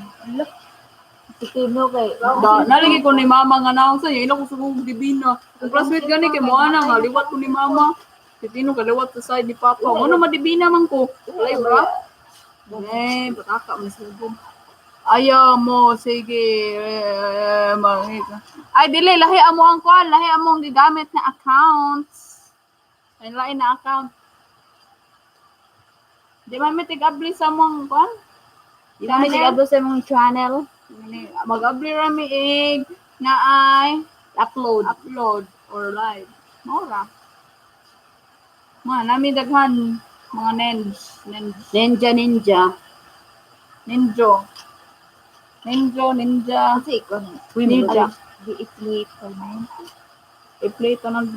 si Tino kay Da, nalagi ko ni mama nga naong sa ila ko sugong dibina. Kung classmate gani kay mo ana nga liwat ko ni mama. Si Tino kaliwat sa side ni papa. Mo na madibina man ko. Walay bra. Eh, pataka man sugong. Ayaw mo, sige. Eh, ay, dili, lahi amo ang kuan, lahi among gigamit na accounts. Ay, lahi na account. Di man mi tig-abli sa among kuan? Di man mi tig-abli sa among channel. Mag-abli ra mi ig na ay upload. Upload or live. Mora. Mga nami daghan mga nens, nens. Ninja ninja. Ninjo. Ninjo, ninja. Kasi ikaw na. Ninja. Di i-play ko na. I-play to ng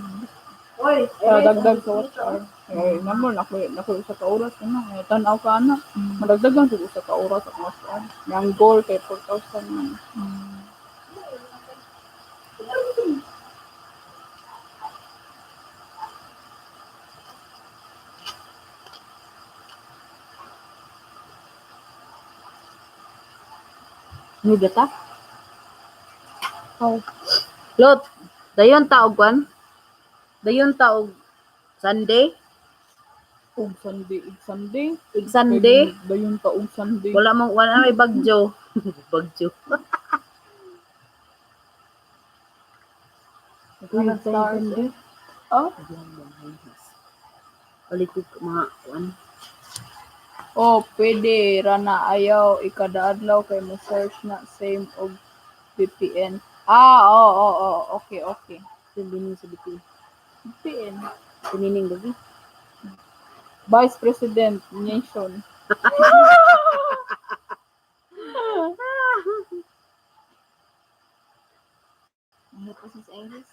Oy, dagdag sa watch hour. Eh, namo nako nako usa ka oras na. Eh, tan-aw ka na. Madagdagan sa usa ka oras ang watch hour. Yang goal kay 4,000 man. May gata? Oh. Lot, dayon taog kwan? Dayon taog Sunday? Og Sunday, ig Sunday. Ig Sunday? Dayon ta og Sunday. Wala mong wala may bagyo. Bagyo. Stars. Oh? Balik ko mga kwan. Oh, pwede rana ayaw ikadaadlaw kay mo search na same og VPN. Ah, oo, oh, oh, okay, okay. Sabihin sa VPN. VPN. Pinining gabi. Vice President Nation. Ano pa sa Iris?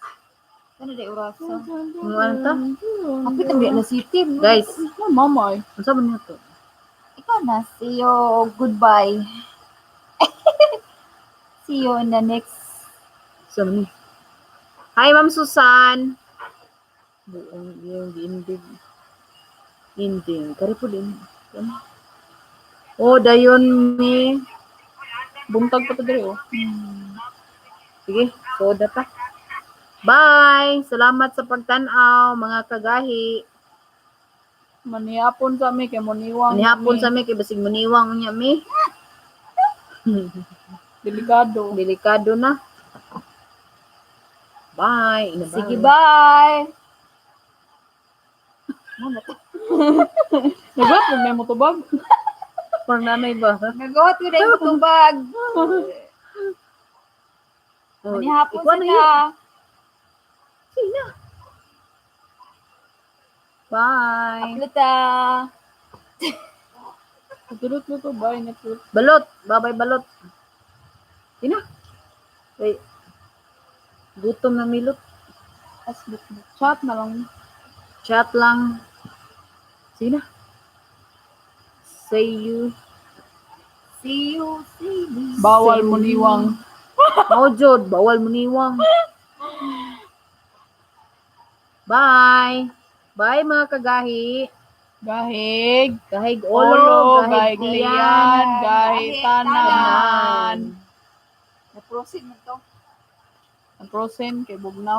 Ano di oras? Mga ano ta? Kapit ang na city. Guys, No, mama eh. unsa man to? Ikaw na. See you. Goodbye. See you in the next. Unsa man ni? Hi, Ma'am Susan. Buong yung giindig. Ending. Kari po din. Oh, dayon mi. Buntag pa to diri oh. Sige, soda pa. Bye! Salamat sa pagtan-aw, mga kagahi. Manihapon sa mi kay moniwang. Manihapon sa mi kay basig muniwang unya mi. Delikado. Delikado na. Bye. Ina, Sige, bye. Nagwat mo may motobag. Parang nanay ba? Nagawat ko na yung tubag. Oh, Manihapon ikuha na sila. yun. Sige na. Bye. Aplita. Tulot mo to bye network. Balot. Bye-bye, balot. Sige na. Wait. Gutom na milot. As chat na lang. Chat lang. Sige na. See you. See you. See you. Bawal moniwang. Mao jud, bawal muniwang. Bye. Bye mga kagahi. Gahig. Gahig olo, Olo, gahig gahig tiyan. liyan, gahig tanan. Na-proceed mo to. Ang prosen kay bugnaw.